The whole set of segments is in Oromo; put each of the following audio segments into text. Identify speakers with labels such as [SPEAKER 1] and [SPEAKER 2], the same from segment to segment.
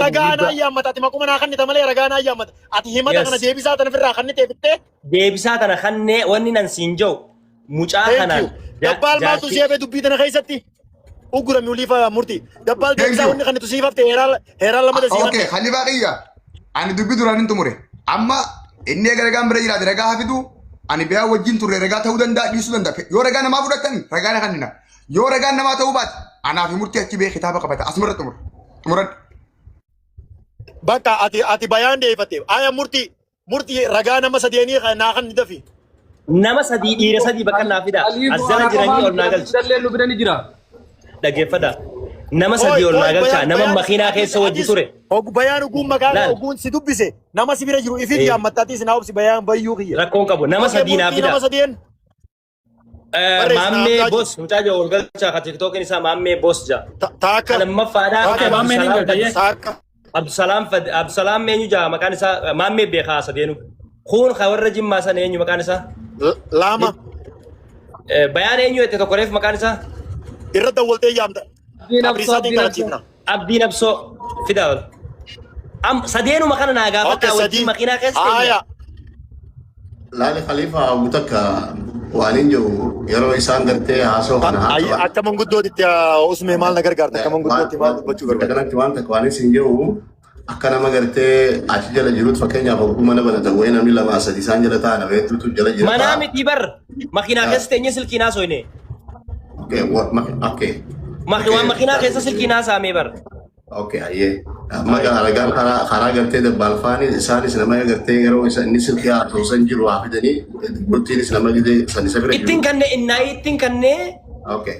[SPEAKER 1] Ragaa naa yaammata ati maquma naa kannita malee ragaa naa yaammata. Ati himata kana
[SPEAKER 2] Yes.
[SPEAKER 1] deebisaa tana ofirraa kannitee fittee.
[SPEAKER 2] Deebisaa tana kannee wanni nan siin jiru mucaa
[SPEAKER 1] Thank
[SPEAKER 2] kanaan
[SPEAKER 1] you. Dabbaal maaltu
[SPEAKER 2] jaartii
[SPEAKER 1] si hafe dubbii tana keessatti? Uggurami uliifa murtii. Dabbaal
[SPEAKER 3] Thank
[SPEAKER 1] deebisaa
[SPEAKER 3] you.
[SPEAKER 1] wanni kannitu siif hafte heeraan lamada siif
[SPEAKER 3] Okay,
[SPEAKER 1] hafte.
[SPEAKER 3] Khalifa kiyya. Ani dubbii duraan hin xumure. Amma inni eega ragaan bira jiraate ragaa hafitu ani biraa wajjin turre ragaa ta'uu danda'a dhiisuu danda'a. Yoo ragaa namaa fudhattan ragaa na kennina. Yoo ragaan namaa ta'uu baate anaa fi murtii achi bee kitaaba qabata. Asumarra xumura. Xumuradhu.
[SPEAKER 1] Bakka ati bayaan deeffatte. Aya murtii murtii ragaa nama sadeenii naa kan dafi.
[SPEAKER 2] Nama sadii, dhiira sadii bakka naa fida. As jala jiranii ol naa galcha.
[SPEAKER 4] Dallee nu bira ni jira.
[SPEAKER 2] Dhaggeeffadha. Nama sadii ol naa galcha. Nama makiinaa keessa wajji ture.
[SPEAKER 1] Ogu bayaan oguun maqaa
[SPEAKER 2] Laal.
[SPEAKER 1] oguun si dubbise nama si bira jiru ifiif yaammattaatis naa obsi bayaan bayyuu kiyya.
[SPEAKER 2] Rakkoon qabu. Nama
[SPEAKER 1] Okay,
[SPEAKER 2] sadii naa
[SPEAKER 1] murtii
[SPEAKER 2] fida.
[SPEAKER 1] nama sadeen. Barreessi naa
[SPEAKER 2] Maammee
[SPEAKER 1] hamzaa
[SPEAKER 2] Boss mucaa jiru ol galchaa ka TikTokin isaa Maammee Boss jaa.
[SPEAKER 1] Taakka.
[SPEAKER 2] Kan lammaffaadhaa
[SPEAKER 1] Taakka.
[SPEAKER 5] Maammeen hin galcha, yee.
[SPEAKER 1] Taakka.
[SPEAKER 2] Abdusalaam Abdusalaam eenyu jaa maqaan isaa Maammee beekaa sadeenu. Kun ka warra Jimmaa sana eenyu maqaan isaa?
[SPEAKER 1] Lama.
[SPEAKER 2] Bayaan eenyu jette tokko reef maqaan isaa?
[SPEAKER 1] Irra dawwaltee yaamta.
[SPEAKER 4] Abdiin Absoo,
[SPEAKER 1] Abriisaatiin
[SPEAKER 4] Abdiin Absoo.
[SPEAKER 1] kalachiifna.
[SPEAKER 2] Abdiin Absoo fidaa ol. Am sadeenuma kana naa
[SPEAKER 1] Okay,
[SPEAKER 2] gaafadhaa wajjin
[SPEAKER 1] sadii.
[SPEAKER 2] makiinaa keessa teenya.
[SPEAKER 1] Aya.
[SPEAKER 6] Laali Khalifa Abu takka waan hin jiru yeroo isaan gartee haasoo kana haasawan.
[SPEAKER 1] Akka manguddootitti usmee maal na gargaarta? Akka manguddootti maal dubbachuu barbaadda?
[SPEAKER 6] Kanatti waan takka waan isin jiru akka nama gartee achi jala jirutti fakkeenyaaf hogguu mana banatan wayii namni lamaa sadi isaan jala taa'an nama hedduutu jala jira.
[SPEAKER 2] Manaa miti bar makiinaa keessa teenyee silkiin haasoyne.
[SPEAKER 6] Okay, okay.
[SPEAKER 2] Waan makiinaa keessa silkiin haasaamee bar.
[SPEAKER 6] Okay, ayyee. Amma gaa ragaan karaa gartee dabbaalfaani isaanis nama gartee yeroo isa inni silkii haasa'u san jiru haa fidanii murtiinis nama gidee san isa bira jiru.
[SPEAKER 2] Ittiin kannee innaa ittiin kannee
[SPEAKER 6] Okay.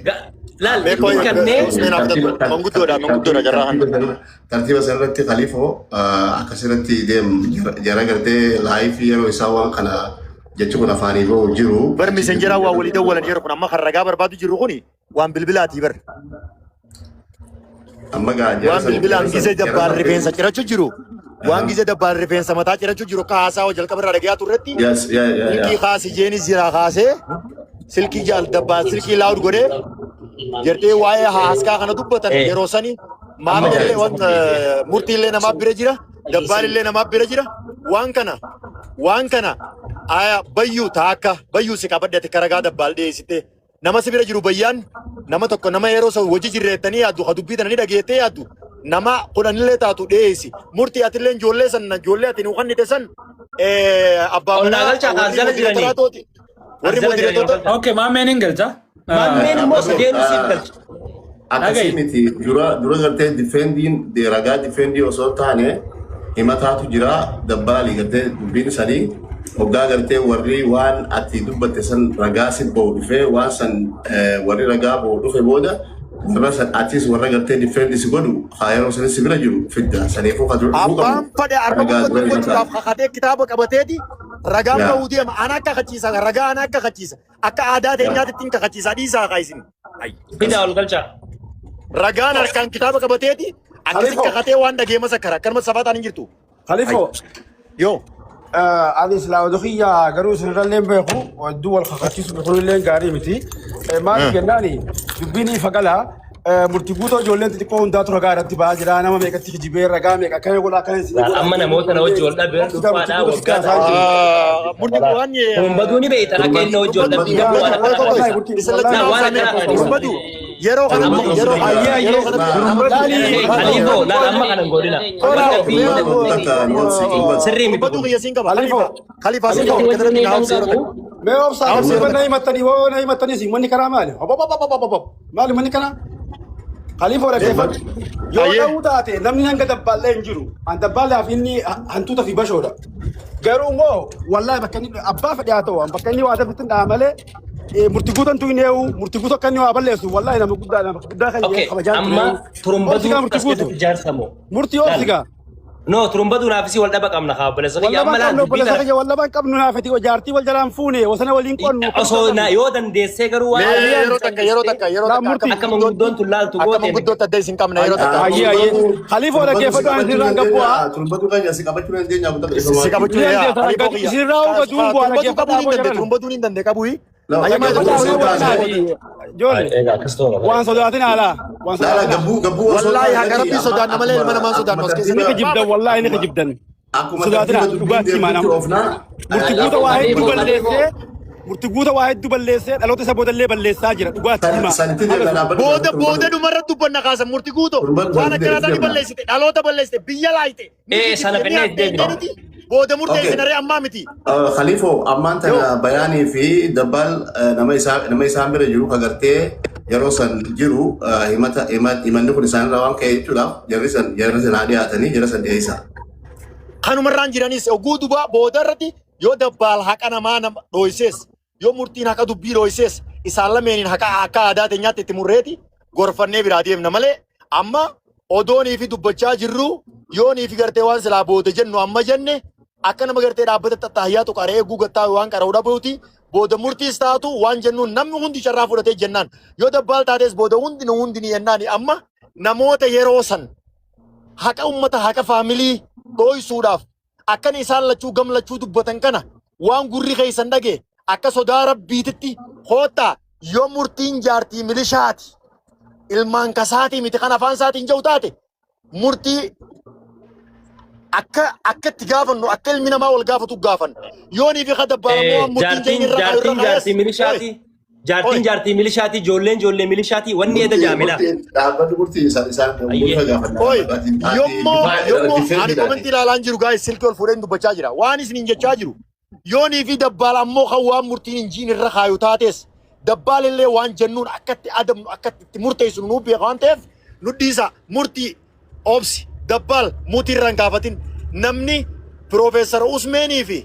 [SPEAKER 2] laal
[SPEAKER 1] Beekoo
[SPEAKER 2] ittiin kannee
[SPEAKER 1] usmee naaf fudhadhu. Manguddoodha manguddoodha jarraa kana.
[SPEAKER 6] Tartiiba sanarratti Khaliifoo akkasirratti deem jara gartee laayifii yeroo isaa waan kana jechi kun afaanii bahu jiru.
[SPEAKER 1] Bar misenjeraa waa walii dawwalan yeroo kun amma kan ragaa barbaadu jirru kuni waan bilbilaatii bar.
[SPEAKER 6] Amma gaa jara
[SPEAKER 1] Waan
[SPEAKER 6] san
[SPEAKER 1] bilbilaan
[SPEAKER 6] jara san
[SPEAKER 1] gisee
[SPEAKER 6] jara
[SPEAKER 1] dabbaan
[SPEAKER 6] san
[SPEAKER 1] rifeensa cirachu jiru. Waan gisee dabbaan rifeensa mataa cirachu jiru akka haasaa jalqaba irraa dhagayaa turretti
[SPEAKER 6] Yes, yeah.
[SPEAKER 1] silkii kaasi jeenis jira kaasee silkii jaal dabbaan silkii laawud godhee jedhee waa'ee haaskaa kana dubbatan yeroo sani maamilli illee waan murtii illee namaaf bira jira dabbaan illee namaaf bira jira waan kana aya bayyuu taakka bayyuu si qabadhe ati karagaa dabbaal dhiyeessite nama si bira jiru bayyaan nama tokko nama yeroo san hojii jirreettanii yaaddu ka dubbii tana ni dhageettee yaaddu nama kudhanillee taatu dhiyeessi murtii atillee ijoollee san ijoollee ati nu kennite san abbaa
[SPEAKER 2] Ol naa
[SPEAKER 1] manaa
[SPEAKER 2] galchaa kaas
[SPEAKER 1] warri
[SPEAKER 2] jala jiranii.
[SPEAKER 1] modiraatorooti warri
[SPEAKER 2] As jala jiranii ol
[SPEAKER 1] modiraatota
[SPEAKER 2] galchaa.
[SPEAKER 5] Okay, maammeen hin galcha.
[SPEAKER 2] Maammeen immoo sadeenuu siif galcha.
[SPEAKER 6] Akkasii
[SPEAKER 5] Dhaga'i.
[SPEAKER 6] miti dura gartee difeendiin ragaa difeendii osoo hin taane himataatu jira dabbaalii gartee dubbiin isaanii hoggaa gartee warri waan ati dubbatte san ragaa si bahu dhufee waan san warri ragaa bahu dhufe booda warra san atis warra gartee difeendi si godhu haa yeroo sanis si bira jiru fidda saniifuu ka dura dhufuu qabu
[SPEAKER 1] Abbaan fedhe arba
[SPEAKER 6] ragaa
[SPEAKER 1] gubbatti
[SPEAKER 6] dura
[SPEAKER 1] dubbachuudhaaf
[SPEAKER 6] himataa.
[SPEAKER 1] kakatee kitaaba qabateeti ragaan bahuu deema. Ana akka kachiisa ragaa ana akka kachiisa akka aadaa teenyaatti ittiin kakachiisa dhiisaa kaa isin.
[SPEAKER 2] Fidaa ol galchaa.
[SPEAKER 1] Ragaan harkaan kitaaba qabateeti akkasi
[SPEAKER 7] Khaliifoo.
[SPEAKER 1] kakatee waan dhageema sakkara akkanuma safataan hin jirtu.
[SPEAKER 7] Khaliifoo.
[SPEAKER 1] Yoo.
[SPEAKER 7] Ani silaa oduu kiyya garuu isinirrallee hin beeku hedduu wal kakachiisu kunillee gaarii miti. Maaliif jennaani dubbiin ifa gala murtii guutuu ijoolleen xixiqqoo hundaatu ragaa irratti ba'aa jira nama meeqatti kijibee ragaa meeqa akkana godha akkana isin godha.
[SPEAKER 2] Amma namoota na wajji wal dhabe dhuunfaadhaa waggaa ta'an.
[SPEAKER 1] Murtii waan
[SPEAKER 2] Turumbaduu ni beektan akka inni na wajji wal dhabbii qabu waan akkana kana
[SPEAKER 1] Isa lachuu
[SPEAKER 2] Na waan akkana kana
[SPEAKER 1] Turumbadu yeroo kanatti yeroo yeroo kanatti
[SPEAKER 2] Khaliifoo laal amma kana hin godhina. Sirrii miti
[SPEAKER 1] Turumbaduu
[SPEAKER 2] kun.
[SPEAKER 1] kiyya siin qaba.
[SPEAKER 7] Khaliifoo.
[SPEAKER 1] Khaliifaa siin qaba. Kanarratti na hawwisi yeroo takka.
[SPEAKER 7] Mee obsaa na himattanii hoo na himattanii isin wanni karaa maali? Hop maali manni kanaa? Khaliifoo dhaggeeffadhu. Yoo
[SPEAKER 1] Ayyee.
[SPEAKER 7] ta'uu taate namni hanga dabbaallee hin jiru. An dabbaallee fi inni hantuuta fi bashoodha. Garuu immoo wallaahi bakka inni abbaa fedhe haa ta'u bakka inni waa darbitti hin dha'a malee murtii guutantu hin eewu murtii guutuu akka inni waa balleessu wallaahi nama guddaa kan
[SPEAKER 2] Okay,
[SPEAKER 7] kabajaan ture.
[SPEAKER 2] amma turumbaduu
[SPEAKER 7] Obsigaa
[SPEAKER 2] as
[SPEAKER 7] murtii guutu.
[SPEAKER 2] keessatti ijaarsamoo.
[SPEAKER 7] Murtii obsigaa.
[SPEAKER 2] No, turumbaduu naafisi wal dhaba qabna haa obboleessa kiyya amma
[SPEAKER 7] Wallabaan
[SPEAKER 2] laal
[SPEAKER 7] qabnu
[SPEAKER 2] dubbii
[SPEAKER 7] obboleessa
[SPEAKER 2] tana.
[SPEAKER 7] kiyya wallabaan qabnu naafati jaartii wal jalaan fuune wasana waliin qonnu.
[SPEAKER 2] Osoo na yoo dandeessee garuu waan
[SPEAKER 1] Mee yeroo takka yeroo takka yeroo
[SPEAKER 7] Laa
[SPEAKER 1] takka
[SPEAKER 7] murtii.
[SPEAKER 2] akka manguddoon tun laaltu
[SPEAKER 1] akka
[SPEAKER 2] gooteen.
[SPEAKER 1] manguddootti adda isin qabna yeroo takka.
[SPEAKER 7] Ayyee ayyee. Khaliifoo dhaggeeffadhu ani sirraan gabbu'aa.
[SPEAKER 6] Turumbatu keenya si qabachuu dandeenya.
[SPEAKER 1] Si qabachuu
[SPEAKER 7] Ni
[SPEAKER 1] yaa
[SPEAKER 7] dandeessa
[SPEAKER 1] Khaliifoo kiyya.
[SPEAKER 7] Isinirraa hubatu bu'aa
[SPEAKER 1] Turumbaduu qabuu
[SPEAKER 7] dhaggeeffadhaa
[SPEAKER 1] ni danda'e
[SPEAKER 7] boo
[SPEAKER 1] turumbaduu ni danda'e qabuyi.
[SPEAKER 6] No,
[SPEAKER 1] Hayyamaa
[SPEAKER 6] gabbuu osoo hin taane.
[SPEAKER 7] Ijoollee
[SPEAKER 2] Egaa akkas ta'uu qaba.
[SPEAKER 7] waan sodaatin alaa. Waan
[SPEAKER 6] Laala
[SPEAKER 7] sodaatin.
[SPEAKER 6] gabbuu gabbuu osoo hin
[SPEAKER 1] Wallaahi
[SPEAKER 6] taane
[SPEAKER 1] haqa
[SPEAKER 6] lakki
[SPEAKER 1] rabbii
[SPEAKER 6] amma
[SPEAKER 1] sodaanna malee
[SPEAKER 6] akkuma
[SPEAKER 1] ilma namaa
[SPEAKER 6] akkuma
[SPEAKER 1] sodaannu as
[SPEAKER 7] Ni
[SPEAKER 1] keessatti.
[SPEAKER 6] tartiiba
[SPEAKER 7] kijibdan wallaahi ni kijibdan.
[SPEAKER 6] akkuma
[SPEAKER 7] Sodaatina
[SPEAKER 6] tartiiba dubbiin
[SPEAKER 7] dhugaatti himaa
[SPEAKER 6] deemtutti
[SPEAKER 7] nama.
[SPEAKER 6] oofnaa.
[SPEAKER 7] Murti guuta waa hedduu
[SPEAKER 4] Khaliifoo, Khaliifoo.
[SPEAKER 7] balleessee murti guuta waa hedduu balleessee dhaloota isa boodallee balleessaa jira dhugaatti himaa.
[SPEAKER 6] Sanitti deemna dhaabbata.
[SPEAKER 1] Booda booda dhumarra dubbanna kaasan murti guuto.
[SPEAKER 6] Turban
[SPEAKER 1] Waan
[SPEAKER 6] sanitti
[SPEAKER 1] akkanaa taani
[SPEAKER 6] deemna.
[SPEAKER 1] balleessite dhaloota balleessite biyya laayite. Ni
[SPEAKER 2] Ee, sana
[SPEAKER 1] kijibde ni
[SPEAKER 2] fennee itti
[SPEAKER 1] hattee
[SPEAKER 2] deebina.
[SPEAKER 1] nuti booda murteessina
[SPEAKER 6] Okay.
[SPEAKER 1] ree ammaa miti.
[SPEAKER 6] Khaliifoo ammaan
[SPEAKER 1] Yoo
[SPEAKER 6] tana bayaanii fi dabbaal nama isaa nama isaan bira jiru kagartee yeroo san jiru himata himanni kun isaanirraa waan ka'e jechuudhaaf jarri san haa dhiyaatanii jara san dhiyeessa.
[SPEAKER 1] Kanumarraan jiranis oguu duba booda irratti yoo dabbaal haqa namaa nama dhooysees yoo murtiin haqa dubbii dhooysees isaan lameeniin haqa akka aadaa teenyaatti itti murreeti gorfannee biraa deemna malee amma odoonii fi dubbachaa jirru yoonii fi gartee waan silaa booda jennu amma jenne akka nama gartee dhaabbata xaxxaayyaatu qaree eeguu gattaa waan qara'uu dhabuuti booda murtiis taatu waan jennuun namni hundi carraa fudhatee jennaan yoo dabbaal taates booda hundi nu hundi ni jennaan amma namoota yeroo san haqa ummata haqa faamilii dhooysuudhaaf akkan isaan lachuu gam lachuu dubbatan kana waan gurri keessan dhage akka sodaa rabbiititti koottaa yoo murtiin jaartii milishaati ilmaan kasaatii miti kan afaan isaatiin jiru taate murtii akka akka itti gaafannu akka ilmi namaa wal gaafatu gaafannu yoonii fi kadabbaalammoo waan murtiin
[SPEAKER 2] Jaartiin
[SPEAKER 1] jeen irra kaayu irra
[SPEAKER 2] jaartiin
[SPEAKER 1] kaayes
[SPEAKER 2] jaartii
[SPEAKER 1] oy
[SPEAKER 2] milishaati.
[SPEAKER 1] oy
[SPEAKER 2] Jaartiin jaartii milishaati. Ijoolleen ijoollee milishaati. Wanni eda
[SPEAKER 6] Murtii
[SPEAKER 2] jaamila.
[SPEAKER 6] murtiin dhaabbata murtii isaan isaan
[SPEAKER 2] Ayyee.
[SPEAKER 6] murta gaafannaa
[SPEAKER 1] Oi,
[SPEAKER 6] dhaabbati
[SPEAKER 1] yommoo yommoo ani
[SPEAKER 6] difeendiidhaati.
[SPEAKER 1] komentii ilaalaan jiru gaa'is silkii ol fuudheen dubbachaa jira. Waan isiniin jechaa jiru. Yoonii fi dabbaal ammoo kan waan murtiin hin jiin irra kaayu taates dabbaal illee waan jennuun akkatti adabnu akkatti itti murteessinu nuu beeka waan ta'eef nu dhiisa murtii obsi dabbaal mutii irra hin gaafatin namni Piroofeesar Usmeenii fi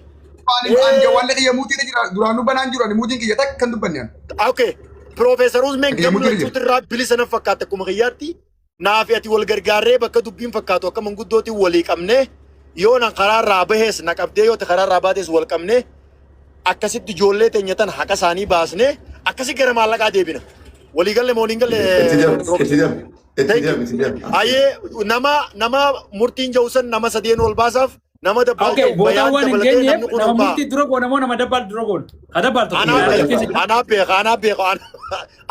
[SPEAKER 3] Ani ani jawwaallee kiyya muutiin jira duraanuu banaan jiru ani muutiin kiyya takka kan dubbanne ani.
[SPEAKER 1] Okay. Piroofeesar Usmeen
[SPEAKER 3] Kiyya muutiin jira.
[SPEAKER 1] gammachuutu irraa bilisa na fakkaata akkuma kiyyaatti. Naafi ati wal gargaarree bakka dubbiin fakkaatu akka manguddootiin walii qabnee yoo na karaa irraa bahees na qabdee yoo karaa irraa baates wal qabnee akkasitti ijoollee teenya tan haqa isaanii baasnee akkasi gara maallaqaa deebina. Walii galle moo waliin galle
[SPEAKER 6] Itti deemu itti deemu itti
[SPEAKER 1] Thank
[SPEAKER 6] deemu
[SPEAKER 1] you.
[SPEAKER 6] itti deemu.
[SPEAKER 1] Ayyee nama nama murtiin jawusan nama sadeen ol baasaaf nama dabbaal
[SPEAKER 4] Okay,
[SPEAKER 1] ta'u
[SPEAKER 4] bootaan
[SPEAKER 1] bayaan
[SPEAKER 4] waan hin
[SPEAKER 1] dabalatee
[SPEAKER 4] geenyeef
[SPEAKER 1] namni kun
[SPEAKER 4] nama
[SPEAKER 1] ol ba'a.
[SPEAKER 4] murtii dura goona moo nama dabbaal dura goona? Ha dabbaal tokko
[SPEAKER 1] Anaa
[SPEAKER 4] yaada
[SPEAKER 1] beeka,
[SPEAKER 4] keessa jira.
[SPEAKER 1] anaa beeka, anaa beeka.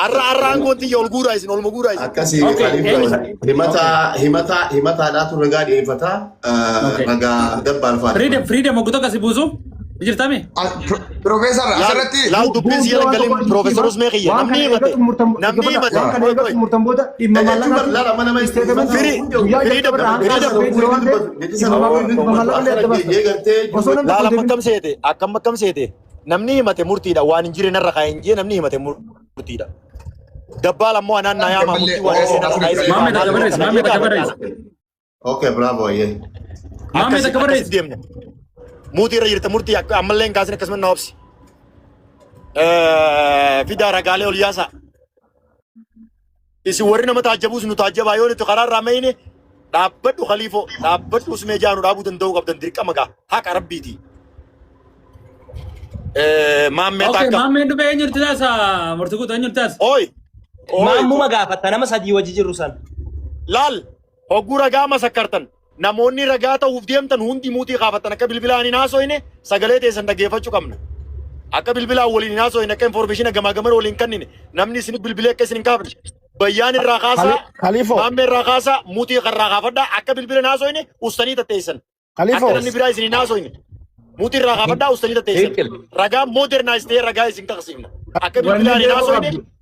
[SPEAKER 1] Arra arra aangoon tiyya ol guuraa isin, olma guuraa isin.
[SPEAKER 6] Akkasii
[SPEAKER 4] Okay,
[SPEAKER 6] Khaliifoo
[SPEAKER 4] eenyu?
[SPEAKER 6] himata himata himataadhaatu ragaa dhiyeeffataa
[SPEAKER 4] Okay.
[SPEAKER 6] ragaa dabbaal faana.
[SPEAKER 4] Freedom, freedom oguu tokko si buusu. Ni jirtami?
[SPEAKER 3] Piroofeesar
[SPEAKER 1] Laal
[SPEAKER 3] asirratti
[SPEAKER 1] laal dubbiin si
[SPEAKER 5] Guutuu
[SPEAKER 1] jala
[SPEAKER 5] waan
[SPEAKER 1] galin
[SPEAKER 5] tokko itti
[SPEAKER 1] Piroofeesar
[SPEAKER 5] hima.
[SPEAKER 1] Usmee kiyya
[SPEAKER 5] Waan
[SPEAKER 1] namni
[SPEAKER 5] kana
[SPEAKER 1] himate
[SPEAKER 5] eegatu murtan
[SPEAKER 1] namni himate
[SPEAKER 5] waan kana
[SPEAKER 1] oy
[SPEAKER 5] eegatu
[SPEAKER 1] oy
[SPEAKER 5] murtan booda dhimma
[SPEAKER 6] Jechuun
[SPEAKER 5] maallaqaati.
[SPEAKER 6] laala mana nama
[SPEAKER 5] Isteetamentii
[SPEAKER 1] Firii
[SPEAKER 5] guyyaa
[SPEAKER 1] freedom
[SPEAKER 5] jalqaba irraa hanga
[SPEAKER 1] freedom
[SPEAKER 5] darbee jira waan ta'eef dhimma maallaqallee adda baasta. Osoo namni
[SPEAKER 1] laal
[SPEAKER 5] tokko
[SPEAKER 1] amma
[SPEAKER 5] deebiin
[SPEAKER 1] akkam seete akkam akkam seete namni himate murtiidha waan hin jirre narra kaa'e hin jee namni himate murtiidha. Dabbaal ammoo anaan naa yaamaa murtii waan hin jirre narra kaa'e si
[SPEAKER 4] Maammee
[SPEAKER 1] maal
[SPEAKER 4] takka barreessi,
[SPEAKER 1] kana
[SPEAKER 4] maammee
[SPEAKER 1] jee
[SPEAKER 4] takka
[SPEAKER 1] gaafadha.
[SPEAKER 4] barreessi.
[SPEAKER 6] Okay, bravo ayyee.
[SPEAKER 4] Maammee
[SPEAKER 1] Akkasi
[SPEAKER 4] takka
[SPEAKER 1] akkasi
[SPEAKER 4] barreessi.
[SPEAKER 1] deemna. Muutii irra jirta murtii akka ammallee hin kaasin akkasuma na obsi. Fidaa ragaalee ol yaasaa. Isin warri nama taajjabuus nu taajjabaa yoo nuti karaa irraa mayne dhaabbadhu khaliifoo dhaabbadhu usmee jaanu dhaabuu danda'uu qabdan dirqama gaa haqa rabbiiti. Maammee
[SPEAKER 4] Okay,
[SPEAKER 1] takka.
[SPEAKER 4] maammeen dhufee eenyu taasa? Murtii guutuu eenyu taasa?
[SPEAKER 1] Oi oi
[SPEAKER 2] Maammuma gaafatta nama sadii wajji jirru san.
[SPEAKER 1] laal hogguu ragaa masakkartan namoonni ragaa ta'uuf deemtan hundi muutii kaafatan akka bilbilaan hin haasoyne sagalee teessan dhaggeeffachuu qabna. Akka bilbilaan waliin hin haasoyne akka information gamaa gamana waliin kennine namni isin bilbilee akka isin hin kaafne bayyaan irraa kaasaa
[SPEAKER 7] Khaliifoo.
[SPEAKER 1] maammee irraa kaasaa muutii irraa kaafadhaa akka bilbila hin haasoyne ustanii tatteessan.
[SPEAKER 7] Khaliifoo.
[SPEAKER 1] Akka namni biraa isin hin haasoyne muutii irraa kaafadhaa ustanii tatteessan. Ragaa modernize ta'ee ragaa isin qaqsiifna. Akka
[SPEAKER 8] Wanni
[SPEAKER 1] bilbilaan hin
[SPEAKER 8] beekuu
[SPEAKER 1] haasoyne
[SPEAKER 8] qabdu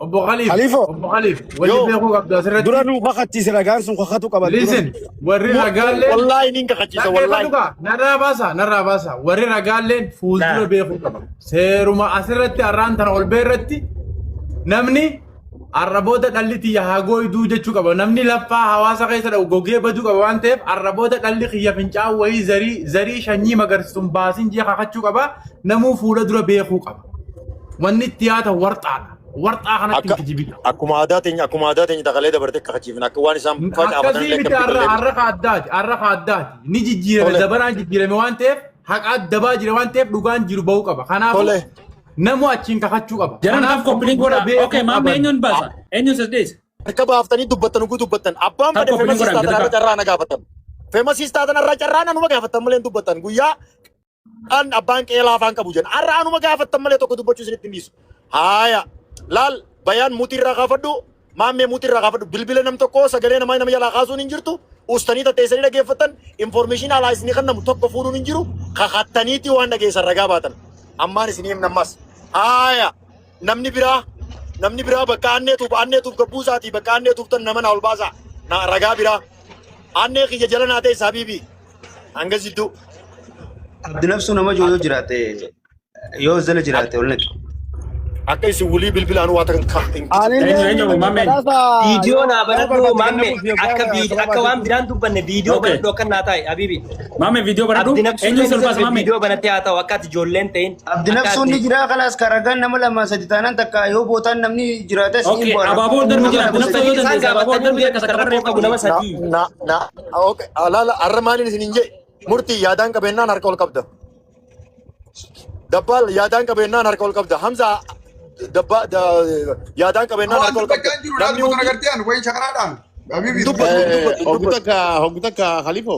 [SPEAKER 8] obbo Khaliif
[SPEAKER 7] Khaliifoo.
[SPEAKER 8] obbo Khaliif wanni
[SPEAKER 1] yoo
[SPEAKER 8] beekuu qabdu asirratti
[SPEAKER 7] Dura nu kakachiise ragaan sun kakatu qaba dura.
[SPEAKER 8] listen warri ragaalleen
[SPEAKER 1] wallaahi nin kakachiisa wallaahi.
[SPEAKER 8] dhaggeeffadhu kaa narraa baasa narraa baasa warri ragaalleen fuuldura beekuu qaba seeruma asirratti arraan tana ol beerratti namni arraboota dhalli tiyya haa gooyduu jechuu qaba namni laffaa hawaasa keessa dha'u gogee baduu qaba waan ta'eef arraboota dhalli kiyya fincaa'u wayii zarii zarii shanyii magarsiisuun baasin jee kakachuu qaba namuu fuula dura beekuu qaba wanni itti yaatan warxaadha warxaa kanatti
[SPEAKER 1] Akka
[SPEAKER 8] hin kijibina.
[SPEAKER 1] akkuma aadaa teenya akkuma aadaa teenya takalee dabarte kakachiifna akka waan isaan facaafatan
[SPEAKER 8] Akkasii
[SPEAKER 1] illee
[SPEAKER 8] miti
[SPEAKER 1] akka
[SPEAKER 8] har'a
[SPEAKER 1] biqillee
[SPEAKER 8] har'a ka addaati har'a ka addaati ni jijjiirame
[SPEAKER 1] Tole.
[SPEAKER 8] zabanaan jijjiirame waan ta'eef haqa addabaa jira waan ta'eef dhugaan jiru bahuu qaba kanaafuu
[SPEAKER 1] Tole.
[SPEAKER 8] namu achiin kakachuu qaba
[SPEAKER 4] Jaran
[SPEAKER 8] kanaaf
[SPEAKER 4] tap koppiliin
[SPEAKER 8] fuula
[SPEAKER 4] godha.
[SPEAKER 8] beekuu
[SPEAKER 4] Okay, maammee
[SPEAKER 8] qaban.
[SPEAKER 4] eenyuun baasa? Eenyuun sas dhiyeessa?
[SPEAKER 1] Harka baaftanii dubbattan ugu dubbattan abbaan
[SPEAKER 4] Tap
[SPEAKER 1] fedhe
[SPEAKER 4] koppiliin
[SPEAKER 1] femasiis
[SPEAKER 4] godhan
[SPEAKER 1] taatan har'a
[SPEAKER 4] gadi
[SPEAKER 1] carraa na gaafatan. Femasiis taatan har'a carraa nanuma gaafatan malee hin dubbattan guyyaa an abbaan qeelaa afaan qabu jenna har'a anuma gaafattan malee tokko dubbachuu isinitti hin dhiisu. Haaya laal bayaan mutii irraa kaafadhu maammee mutii irraa kaafadhu bilbila nam tokko sagalee namaa nama jalaa kaasuun hin jirtu ustanii tatteessanii dhageeffattan information alaa isinii kennamu tokko fuudhuun hin jiru kakattaniiti waan dhageessan ragaa baatan ammaan isinii himna ammas. Haaya namni biraa bakka anneetuuf anneetuuf gabbuu isaatii bakka anneetuuf tan nama naa ol baasaa na ragaa biraa annee kiyya jala naa ta'e sabiibii hanga jidduu.
[SPEAKER 9] Abdi nafsuu nama jiru yoo jiraate yoo jala jiraate ol naqi.
[SPEAKER 1] Akka isin wulii bilbilaan waa takka hin
[SPEAKER 7] Anillee
[SPEAKER 4] Eenyu eenyu mammeen?
[SPEAKER 7] badhaasa
[SPEAKER 2] Viidiyoo
[SPEAKER 7] yoo
[SPEAKER 2] naa
[SPEAKER 7] yoo
[SPEAKER 2] banadhu
[SPEAKER 7] barbaadde
[SPEAKER 2] maamme
[SPEAKER 7] kennamuuf
[SPEAKER 2] akka
[SPEAKER 7] yoggaa
[SPEAKER 2] viidiyoo
[SPEAKER 7] sababa
[SPEAKER 2] akka waan
[SPEAKER 7] baatee.
[SPEAKER 2] biraan dubbanne viidiyoo
[SPEAKER 4] Okay.
[SPEAKER 2] banadhu akka naa taa'e habiibi.
[SPEAKER 4] Maame viidiyoo banadhu.
[SPEAKER 2] Abdi nafsuu
[SPEAKER 4] Eenyu
[SPEAKER 2] illee
[SPEAKER 4] ol baasa maame?
[SPEAKER 2] viidiyoo banattee haa ta'u akka ati ijoolleen ta'in
[SPEAKER 9] Abdi
[SPEAKER 2] akka
[SPEAKER 9] nafsuun ni
[SPEAKER 2] ati
[SPEAKER 9] jira kalaas karagaan nama lama sadi taanaan takka yoo bootaan namni jiraates ni
[SPEAKER 4] Okay.
[SPEAKER 9] bu'aara.
[SPEAKER 4] Abaaboo darbi jira. Abdi
[SPEAKER 9] Nama
[SPEAKER 4] nafsuu yoo
[SPEAKER 2] isaan
[SPEAKER 4] dandeesse abaaboo
[SPEAKER 2] gaafatanii
[SPEAKER 4] darbi akka
[SPEAKER 2] deebisan
[SPEAKER 4] takka
[SPEAKER 2] rakkoo qabu nama
[SPEAKER 1] Na
[SPEAKER 2] sadii.
[SPEAKER 1] na na okay alaala arra maaliin isin hin jee murtii yaadaan qabeennaan harka ol qabda. Dabbaal yaadaan qabeennaan harka ol qabda. Hamza dabbaa yaadaan qabeennaan
[SPEAKER 3] Waan
[SPEAKER 1] harka ol qabda.
[SPEAKER 3] dubbachaa jiru
[SPEAKER 1] Namni
[SPEAKER 3] dubbatu
[SPEAKER 1] hundi
[SPEAKER 3] agartee ani wayii shakaraadhaan. Habibi.
[SPEAKER 1] dubbatu dubbatu
[SPEAKER 6] Hoggu
[SPEAKER 1] dubbatu.
[SPEAKER 6] takka hoggu takka Khalifo.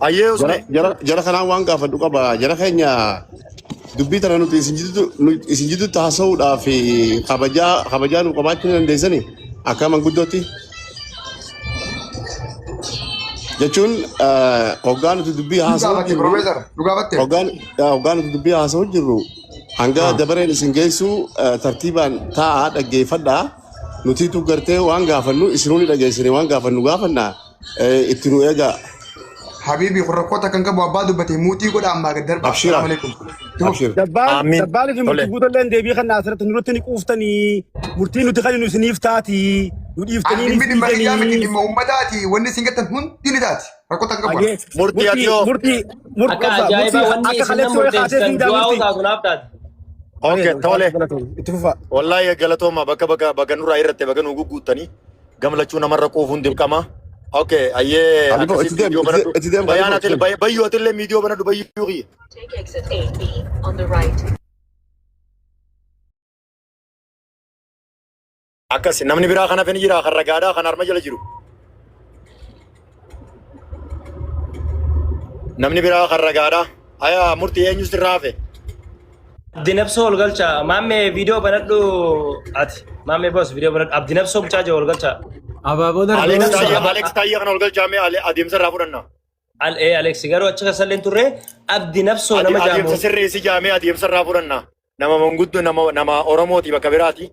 [SPEAKER 1] Ayyee
[SPEAKER 6] Jara
[SPEAKER 1] usme.
[SPEAKER 6] jara jara kanaan waan gaafadhu qaba. Jara keenya dubbii tana nuti isin jidduutti nuti isin jidduutti haasa'uudhaaf kabajaa kabajaa nu qabaachuu ni dandeessani akka manguddootti. Jechuun hoggaa nuti dubbii
[SPEAKER 3] Nu
[SPEAKER 6] haasa'u
[SPEAKER 3] gaafatte
[SPEAKER 6] jirru
[SPEAKER 3] Profeesar nu gaafatte.
[SPEAKER 6] hoggaan hoggaa nuti dubbii haasa'u jirru hanga dabareen isin geessu tartiibaan taa'aa dhaggeeffadhaa. Nutiitu gartee waan gaafannu isinuu ni dhageessine waan gaafannu gaafanna itti nu eegaa.
[SPEAKER 3] Habibi kun rakkoo takka hin qabu abbaa dubbate muutii godha ammaa gad darba.
[SPEAKER 6] Abshira.
[SPEAKER 3] Assalaamu alaikum.
[SPEAKER 6] Abshir.
[SPEAKER 7] Dabbaan
[SPEAKER 1] Amiin.
[SPEAKER 7] dabbaan fi
[SPEAKER 1] Tole.
[SPEAKER 7] murtii guutallee deebii kan asirratti nurratti ni quuftanii murtii nuti kan nu isiniif taati nu dhiiftanii
[SPEAKER 3] Dhimmi dhimma kiyyaa miti
[SPEAKER 7] ni
[SPEAKER 3] dhimma uummataati wanni isin gattan hundi ni taati. Rakkoo takka hin qabu.
[SPEAKER 7] Agee
[SPEAKER 1] Murtii ati
[SPEAKER 7] murtii
[SPEAKER 1] yoo.
[SPEAKER 7] murtii murtii
[SPEAKER 2] Akka
[SPEAKER 7] obsa
[SPEAKER 2] ajaa'ibaa
[SPEAKER 7] murtii
[SPEAKER 2] wanni
[SPEAKER 7] akka
[SPEAKER 2] isin
[SPEAKER 7] kaleessa wayii kaasee
[SPEAKER 2] murteessitan
[SPEAKER 7] fiidaa
[SPEAKER 2] du'aa
[SPEAKER 7] murtii.
[SPEAKER 2] taatu naaf taate.
[SPEAKER 1] Okay tole.
[SPEAKER 7] Itti fufa.
[SPEAKER 1] Wallahi galatooma bakka bakka bakka nurraa irratti bakka nu gugguuttanii gamlachuu namarra quufuun dirqama. Okay ayyee
[SPEAKER 6] Khalifo
[SPEAKER 1] akkasii
[SPEAKER 6] itti deem
[SPEAKER 1] viidiyoo banadhu.
[SPEAKER 6] itti deem
[SPEAKER 1] Bayaan
[SPEAKER 6] Khalifo
[SPEAKER 1] ati
[SPEAKER 6] itti deem.
[SPEAKER 1] bayyuu atillee viidiyoo banadhu bayyuu kiyya.
[SPEAKER 10] Take exit 8B on the right.
[SPEAKER 1] Akkas namni biraa kana fini jira kan ragaadhaa kan harma jala jiru. Namni biraa kan ragaadhaa. Ayaa murtii eenyus irraa hafe.
[SPEAKER 2] Abdi nafsoo ol galcha. Maamme viidiyoo banadhu ati. Maamme boss viidiyoo banadhu. Abdi nafsoo mucaa jiru ol galcha.
[SPEAKER 8] Abaaboo darbe.
[SPEAKER 1] Alex Taayyee Alex Taayyee kana ol galchaame adeemsa irraa fudhanna.
[SPEAKER 2] Al ee Alex garuu achi keessallee hin turre abdi nafsoo nama jaamu.
[SPEAKER 1] Adeemsa sirreessi jaamee adeemsa irraa fudhanna. Nama manguddoo nama nama Oromooti bakka biraati.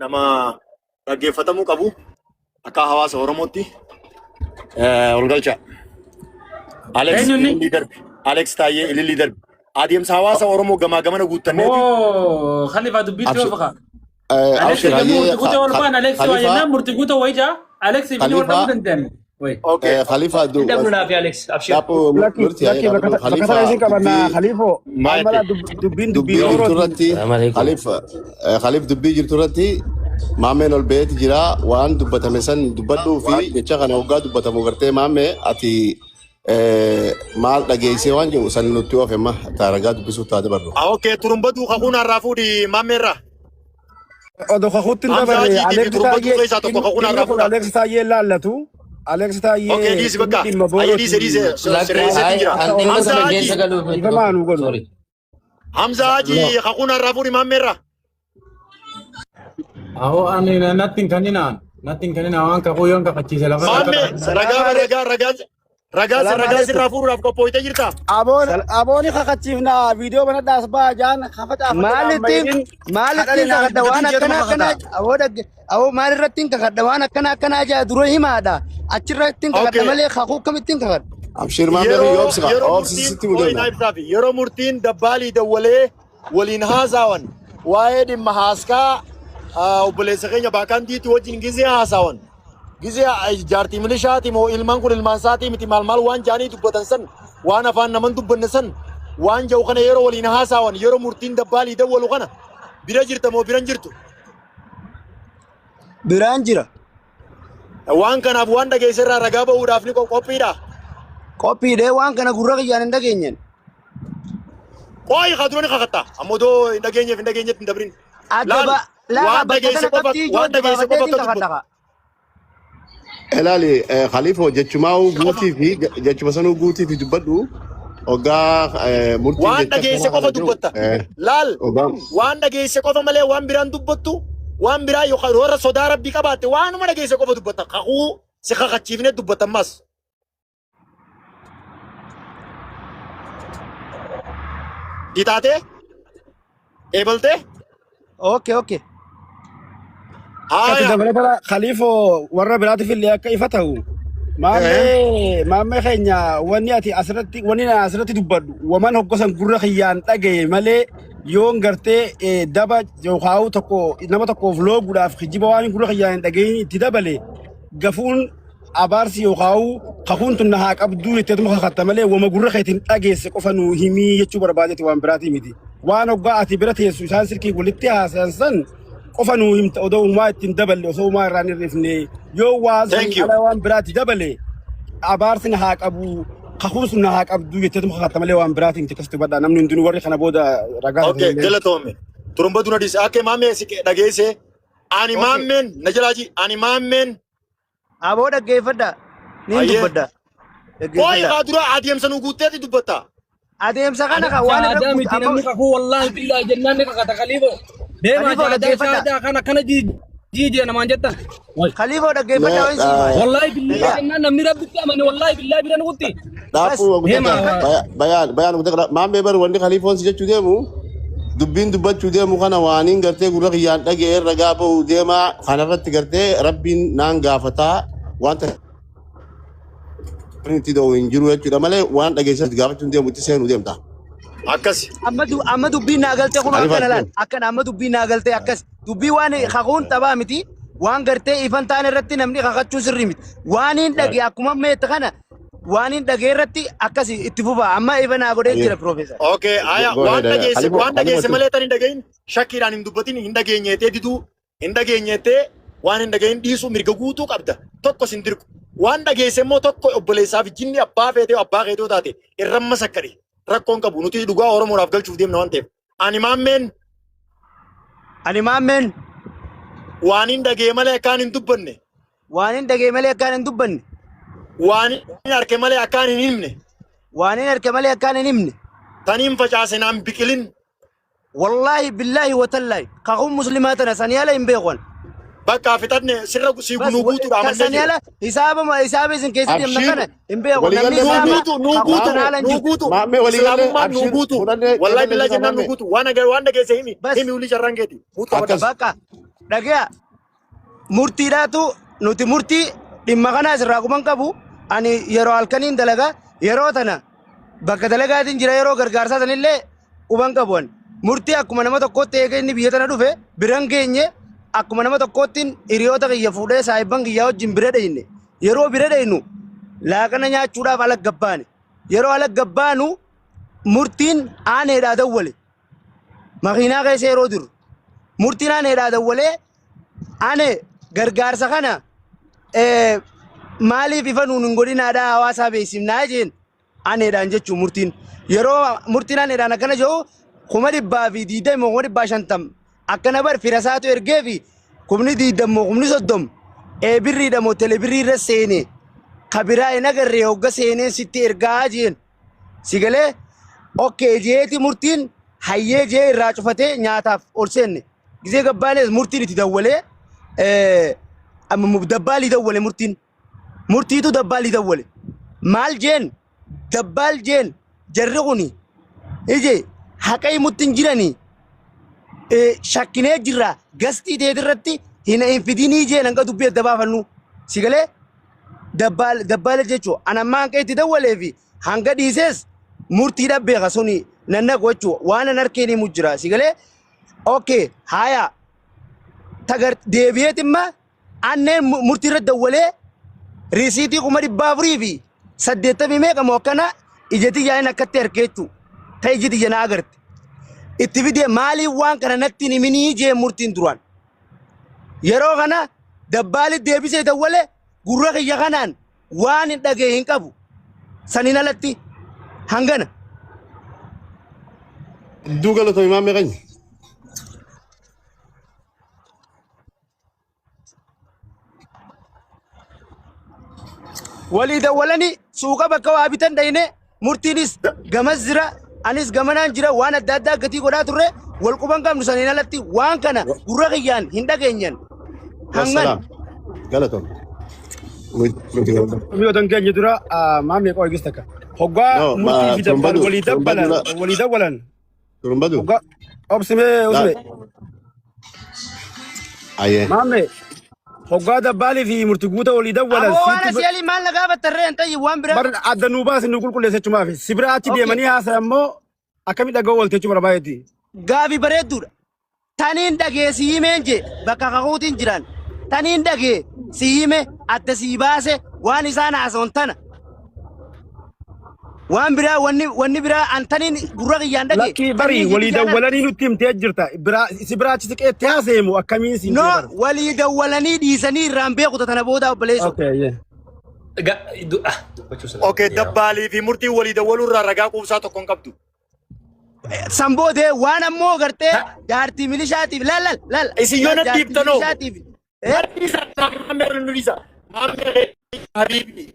[SPEAKER 1] Nama dhaggeeffatamuu qabu akka hawaasa Oromootti ol galcha. Alex
[SPEAKER 4] Eenyu inni?
[SPEAKER 1] ilillii darbi. Alex Taayyee ilillii darbi. Adeemsa hawaasa Oromoo gamaa gamana guuttanneeti.
[SPEAKER 4] Oo Khalifa dubbiitti
[SPEAKER 6] Abshir.
[SPEAKER 4] yoo faqa. Alex
[SPEAKER 6] Abshir
[SPEAKER 4] yommuu
[SPEAKER 6] hayyee
[SPEAKER 4] murtii guutuu ol ba'an Alex waa
[SPEAKER 6] Khalifa
[SPEAKER 4] jennaan murtii guutuu wayii jaa Alex fi wal
[SPEAKER 6] Khalifa
[SPEAKER 4] dhabuu danda'an. Wayi.
[SPEAKER 1] Okay.
[SPEAKER 6] Khalifa du
[SPEAKER 2] Hin dhabnu naafi Alex abshir.
[SPEAKER 6] Dhaabbu
[SPEAKER 7] Lakki
[SPEAKER 6] murtii
[SPEAKER 7] lakki
[SPEAKER 6] hayyee
[SPEAKER 7] bakka
[SPEAKER 6] dhaabbu
[SPEAKER 7] bakka
[SPEAKER 6] Khalifa
[SPEAKER 7] tana isin qabanna
[SPEAKER 6] dubbii
[SPEAKER 7] Khaliifoo maal mala
[SPEAKER 1] Maayete.
[SPEAKER 7] dubbiin dubbii
[SPEAKER 6] dubbii jirtu
[SPEAKER 7] Oromooti.
[SPEAKER 6] irratti Khalif Khalif dubbii jirtu irratti maameen ol ba'eeti jira waan dubbatame san dubbadhuu fi jecha kana hoggaa dubbatamu gartee maamee ati maal dhageessee waan jedhu san nutti oofe amma ragaa dubbisuuf taate barru.
[SPEAKER 1] Okay turumbatu kakuun harraa fuudhi maammeerraa.
[SPEAKER 7] Odoo kakuutti hin
[SPEAKER 1] Hamza
[SPEAKER 7] dabarre
[SPEAKER 1] Hajiitii fi
[SPEAKER 7] Alex
[SPEAKER 1] turumbatu
[SPEAKER 7] Taayyee
[SPEAKER 1] keessaa tokko kakuun
[SPEAKER 7] inni
[SPEAKER 1] harraa
[SPEAKER 7] kun
[SPEAKER 1] fuudha.
[SPEAKER 7] Alex Taayyee laallatu. Alex
[SPEAKER 1] Okay
[SPEAKER 7] Taayyee
[SPEAKER 1] dhiisi
[SPEAKER 7] inni
[SPEAKER 1] bakka.
[SPEAKER 7] dhimma
[SPEAKER 1] Ayyee dhiise
[SPEAKER 7] boorooti.
[SPEAKER 1] dhiise sirreesseetiin jira.
[SPEAKER 7] Akka
[SPEAKER 1] Hamza
[SPEAKER 7] Oromoo
[SPEAKER 1] Hajii
[SPEAKER 7] dhiifamaa nu godhu.
[SPEAKER 1] Hamza Hajii kakuun harraa fuudhi maammeerraa.
[SPEAKER 8] Ahoo ani natti hin kenninaan. Natti hin kenninaan waan kakuu yoon kakachiise lafa
[SPEAKER 1] Maammee ragaa ragaa ragaa ragaa
[SPEAKER 7] Salaam
[SPEAKER 1] ragaa
[SPEAKER 7] alaikum.
[SPEAKER 1] sirraa fuudhuudhaaf qophooytee jirta.
[SPEAKER 7] Aboon abooni kakachiifna viidiyoo banadhaas baa jaan kafacaafate
[SPEAKER 9] Maalittiin maalittiin kakadha waan akkana akkana aboo dhagge aboo maalirrattiin kakadha waan akkana akkanaa jaa dura himaadha achirrattiin kakadha
[SPEAKER 1] Okay.
[SPEAKER 9] malee kakuu akkamittiin kakadha.
[SPEAKER 6] Abshir maamee
[SPEAKER 1] Yeroo
[SPEAKER 6] yoobsi
[SPEAKER 1] yeroo
[SPEAKER 6] oobsi
[SPEAKER 1] murtiin
[SPEAKER 6] sitti
[SPEAKER 1] ooyi
[SPEAKER 6] mudanna.
[SPEAKER 1] naa ibsaafi yeroo murtiin dabbaalii dawwalee waliin haasaawan waa'ee dhimma haaskaa obboleessa keenya baakaantiitti wajjin gizee haasawan gizee jaartii milishaati moo ilmaan kun ilmaan isaatii miti maal maal waan jaanii dubbatan san waan afaan naman dubbanne san waan jedhu kana yeroo waliin haasaawan yeroo murtiin dabbaalii dawwalu kana bira jirta moo biran jirtu
[SPEAKER 9] Biraan jira.
[SPEAKER 1] waan kanaaf waan dhageesse irraa ragaa ba'uudhaaf ni qophiidha.
[SPEAKER 9] Qophiidhee waan kana gurra kiyyaan hin dhageenyen.
[SPEAKER 1] Qooyi haa dura ni kakatta ammoo doo hin dhageenyeef hin dhageenyetti hin dabrin.
[SPEAKER 9] Adda
[SPEAKER 1] Laal
[SPEAKER 9] ba laa
[SPEAKER 1] waan
[SPEAKER 9] bakka
[SPEAKER 1] dhageesse
[SPEAKER 9] kana
[SPEAKER 1] qofa
[SPEAKER 9] qabxii ijoo
[SPEAKER 1] waan
[SPEAKER 9] adda
[SPEAKER 1] dhageesse qofa
[SPEAKER 9] baafateetiin
[SPEAKER 1] akka dubbatu.
[SPEAKER 9] kakadha.
[SPEAKER 6] Ilaali Khalifa jechumaa guutii fi jechuma sanuu guutii fi dubbadhu Hoggaa murtiin
[SPEAKER 1] Waan
[SPEAKER 6] jecha
[SPEAKER 1] dhageesse
[SPEAKER 6] akkanaa
[SPEAKER 1] qofa
[SPEAKER 6] kana jiru
[SPEAKER 1] dubbatta. Laal
[SPEAKER 6] hoggaa
[SPEAKER 1] waan dhageesse qofa malee waan biraan dubbattu waan biraa yookaan warra sodaa rabbii qabaatte waanuma dhageesse qofa dubbatta. Kakuu si kakachiifne dubbatta ammas. Ditaatee eebaltee
[SPEAKER 9] Okay, okay.
[SPEAKER 7] Ati
[SPEAKER 1] haaya.
[SPEAKER 7] dabalatara Khaliifoo warra biraatiif illee akka ifa ta'u maammee keenya wanni ati asirratti wanni na asirratti dubbadhu waman hoggosan gurra kiyyaan dhagaye malee yoon gartee daba yookaan tokko nama tokkoof looguudhaaf kijiba waan gurra kiyyaan hin dhagayin itti dabale gafuun abaarsi yookaan kakuun tun na haa qabduu jetteetuma kakatta malee wama gurra keetiin dhageesse qofa nu himii jechuu barbaadeeti waan biraatii miti. Waan hoggaa ati bira teessu isaan silkii walitti haasayan san qofa nuu himta odoo uumaa ittiin daballe osoo uumaa irraa hin hir'ifne yoo waan
[SPEAKER 1] Thank
[SPEAKER 7] sanii
[SPEAKER 1] you.
[SPEAKER 7] ala waan biraatti dabale abaarsi na haa qabu kakuun sun na haa qabduu jetteetuma kakatta malee waan biraatii miti akkasitti hubadhaa namni hundinuu warri kana booda ragaa
[SPEAKER 1] Okay,
[SPEAKER 7] illee.
[SPEAKER 1] galatoome. Turumba dura dhiise. Akka maammee si dhageesse. Ani
[SPEAKER 9] Okay.
[SPEAKER 1] maammeen na jalaa ji. Ani maammeen
[SPEAKER 9] Aboo dhaggeeffadha. Niin
[SPEAKER 1] Ayyee.
[SPEAKER 9] dubbadha.
[SPEAKER 1] Qoy
[SPEAKER 9] Dhaggeeffadha.
[SPEAKER 1] haa dura adeemsa nu guutteeti dubbatta.
[SPEAKER 9] Adeemsa kana kan waan irra
[SPEAKER 4] Shahaadaa
[SPEAKER 9] guutu
[SPEAKER 4] miti
[SPEAKER 9] amma
[SPEAKER 4] namni kakuu wallaahi billaahi jennaan ni kakata Khaliifoo. Deemaa
[SPEAKER 9] Khaliifoo
[SPEAKER 4] shahaadaa
[SPEAKER 9] dhaggeeffadha.
[SPEAKER 4] shahaadaa kan akkana jiijee namaan jettan.
[SPEAKER 9] Khaliifoo dhaggeeffadha waan sii himaa.
[SPEAKER 4] Wallaahi billaahi
[SPEAKER 9] Dhaggeeffadha.
[SPEAKER 4] jennaan namni rabbitti amane wallaahi billaahi bira nugutti.
[SPEAKER 9] Bas
[SPEAKER 6] Dhaafuu
[SPEAKER 4] Deemaa
[SPEAKER 6] guddaa bayaan bayaan guddaa maammee bar wanni khaliifoon si jechuu deemu dubbiin dubbachuu deemu kana waaniin gartee gurra kiyyaan dhaga'ee ragaa ba'uu deemaa kanarratti gartee rabbiin naan gaafataa wanta itti da'u hin jiru jechuudha malee waan dhageessan gaafachuun deemu itti seenuu deemta.
[SPEAKER 1] Akkas.
[SPEAKER 9] Amma dubbiin naa galtee kun
[SPEAKER 6] Khalifa
[SPEAKER 9] akkana laal
[SPEAKER 6] deemu.
[SPEAKER 9] akkana amma dubbiin naa galtee akkas dubbii waan kakuun taphaa miti waan gartee ifan taane irratti namni kakachuun sirrii miti waan hin dhage akkuma meetta kana waan hin dhage irratti akkas itti fufa amma ifa naa godhee jira piroofeesar.
[SPEAKER 1] Okay, aya
[SPEAKER 6] Go
[SPEAKER 1] waan
[SPEAKER 6] ahead.
[SPEAKER 1] dhageesse
[SPEAKER 6] Khalifa
[SPEAKER 1] waan
[SPEAKER 6] Khalifa
[SPEAKER 1] dhageesse
[SPEAKER 6] tu.
[SPEAKER 1] malee tan hin dhagahin shakkiidhaan hin dubbatin hin dhageenyeetee diduu hin dhageenyeetee waan hin dhagahin dhiisuu mirga guutuu qabda. Tokko sin dirqu. Waan dhageesse immoo tokko obboleessaaf jinni abbaa feetee abbaa keetoo taate irra masakkadhe. Rakkoon qabu nuti dhugaa Oromoodhaaf galchuuf deemna waan ta'eef. Ani maammeen
[SPEAKER 9] Ani maammeen
[SPEAKER 1] waan hin dhagee malee akkaan hin dubbanne.
[SPEAKER 9] waan hin dhagee malee akkaan hin dubbanne
[SPEAKER 1] Waan hin arke malee akkaan hin himne.
[SPEAKER 9] waan hin arke malee akkaan hin himne
[SPEAKER 1] Taniin facaase naan biqilin.
[SPEAKER 9] wallaahi billaahi watallaahi kakuun muslimaa tana sanii ala hin beekan.
[SPEAKER 1] Bakka fixanne sirra si
[SPEAKER 9] Bas
[SPEAKER 1] nuu guutuudha amannee
[SPEAKER 9] sanii
[SPEAKER 1] jira.
[SPEAKER 9] ala hisaabama hisaaba isin keessa deemna
[SPEAKER 6] Abshir
[SPEAKER 9] kana hin beeku namni
[SPEAKER 6] waliigallee
[SPEAKER 1] Nuu
[SPEAKER 9] hisaaba
[SPEAKER 6] maammee
[SPEAKER 1] guutu nuu
[SPEAKER 9] kakuu
[SPEAKER 1] guutu
[SPEAKER 9] tana ala hin
[SPEAKER 1] nuu
[SPEAKER 9] jiru.
[SPEAKER 1] guutu
[SPEAKER 6] maammee waliigallee
[SPEAKER 1] islaamummaan nuu
[SPEAKER 6] abshir
[SPEAKER 1] guutu
[SPEAKER 6] fudhannee
[SPEAKER 1] wallahi
[SPEAKER 6] qeeballee
[SPEAKER 1] billahi
[SPEAKER 6] jira
[SPEAKER 1] jennaan nuu
[SPEAKER 6] maammee.
[SPEAKER 1] guutu waan agar waan dhageesse himi
[SPEAKER 9] Bas
[SPEAKER 1] himi ulii carraan keeti guutu qabadha.
[SPEAKER 6] Akkas.
[SPEAKER 9] bakka dhagaya murtiidhaatu nuti murtii dhimma kana asirraa quban qabu ani yeroo halkaniin dalaga yeroo tana bakka dalagaatiin jira yeroo gargaarsaa sanillee quban qabu ani murtii akkuma nama tokkootti eega inni biyya tana dhufe biran geenye akkuma nama tokkoottiin hiriyoota kiyya fuudhee saahibban kiyyaa wajjin bira dheyne yeroo bira dheynu laaqana nyaachuudhaaf ala gabbaane yeroo ala gabbaanu murtiin aaneedhaa dawwale makiinaa keessa yeroo jiru murtiin aaneedhaa dawwalee ane gargaarsa kana maaliif ifa nuun hin godhinaadhaa hawaasaa beeksifnaa jeen aneedhaan jechuun murtiin yeroo murtiin aneedhaan akkana jedhu 120,000 150,000 akkana bar firasaatu ergee fi 20,000 30,000 birriidha moo telebirrii irra seene kabiraa hin agarree hogga seeneen sitti ergaa jeen si galee okkee jeeti murtiin hayyee jee irraa cufatee nyaataaf ol seenne gisee gabbaanees murtiin itti dawwalee amma dabbaalii dawwale murtiin murtiitu dabbaalii dawwale maal jeen dabbaal jeen jarri kuni ije haqa himutti hin jiranii shakkinee jirra gastii teetirratti hin fidinii jeen hanga dubbii adda baafannu si galee dabbaal dabbaala jechuu an amma hanga itti dawwalee fi hanga dhiisees murtiidha beeka suni nannaqu jechuu waan an harkeen himu jira si galee okay haya tagar deebi'eet imma anneen murtii irra dawwalee riisiitii 480,000 meeqa moo akkana ijati yaa'in akkatti harkee jechuu ta iji tiyya na agarte itti fidee maaliif waan kana natti hin himinii jee murtiin duraan yeroo kana dabbaali deebisee dawwale gurra kiyya kanaan waan hin dhagee hin qabu saniin alatti hangana.
[SPEAKER 6] Hedduu galatoomi maammee keenya.
[SPEAKER 9] Walii dawwalanii suuqa bakka waa bitan dhayne Murtiinis gamas jira, anis gamanaan jira waan adda addaa gatii godhaa turre wal quban qabnu saniin alatti waan kana gurra kiyyaan hin dhageenyan. Hangan.
[SPEAKER 6] Wassalaam. Galatoom. Nuti galatoom.
[SPEAKER 7] Mi'a odan keenya dura maamni qoo eegis takka. Hoggaa
[SPEAKER 6] No,
[SPEAKER 7] murtii
[SPEAKER 6] ma
[SPEAKER 7] fi dabbaal
[SPEAKER 6] turumbadu
[SPEAKER 7] walii dabbalan
[SPEAKER 6] turumbadu
[SPEAKER 7] walii dawwalan.
[SPEAKER 6] turumbadu.
[SPEAKER 7] Hoggaa obsimee
[SPEAKER 6] La
[SPEAKER 7] usme.
[SPEAKER 6] aye.
[SPEAKER 7] Maamne hoggaa dabbaalii fi murtii guuta walii dawwalan
[SPEAKER 9] Aboo waan
[SPEAKER 7] sitti
[SPEAKER 9] asii alii maal na gaafattarree hin tayyi waan biraa.
[SPEAKER 7] bar adda nuu baasi nu qulqulleessa jechumaaf. Si bira achi
[SPEAKER 9] Okay.
[SPEAKER 7] deemanii haasayan immoo akkami dhaga'uu oolte jechuu barbaadetti.
[SPEAKER 9] Gaafi bareedduudha. Taniin dhagee si himeen jee bakka kakuutiin jiran. Taniin dhagee si hime adda sii baase waan isaan haasawan tana. Waan biraa wanni wanni biraa an taniin gurra kiyyaan dhagee
[SPEAKER 7] Lakkii barii
[SPEAKER 9] taniin
[SPEAKER 7] walii
[SPEAKER 9] jibbi jaanaan.
[SPEAKER 7] dawwalanii nutti himtee jirta. Biraa si bira achi siqeetti haasayamu akkamiin siin
[SPEAKER 9] No
[SPEAKER 7] jee bara.
[SPEAKER 9] walii dawwalanii dhiisanii irraan beeku tana booda obboleessu.
[SPEAKER 7] Okay, yeah.
[SPEAKER 2] Dubbachuu sana.
[SPEAKER 1] Okay, dabbaalii fi murtiin walii dawwaluu irraa ragaa quubsaa tokko hin qabdu.
[SPEAKER 9] San boodee waan ammoo gartee jaartii milishaatiif laal laal laal
[SPEAKER 1] Isin yoo na
[SPEAKER 9] jaartii
[SPEAKER 1] dhiibtanoo.
[SPEAKER 9] milishaatiif
[SPEAKER 1] Habiibi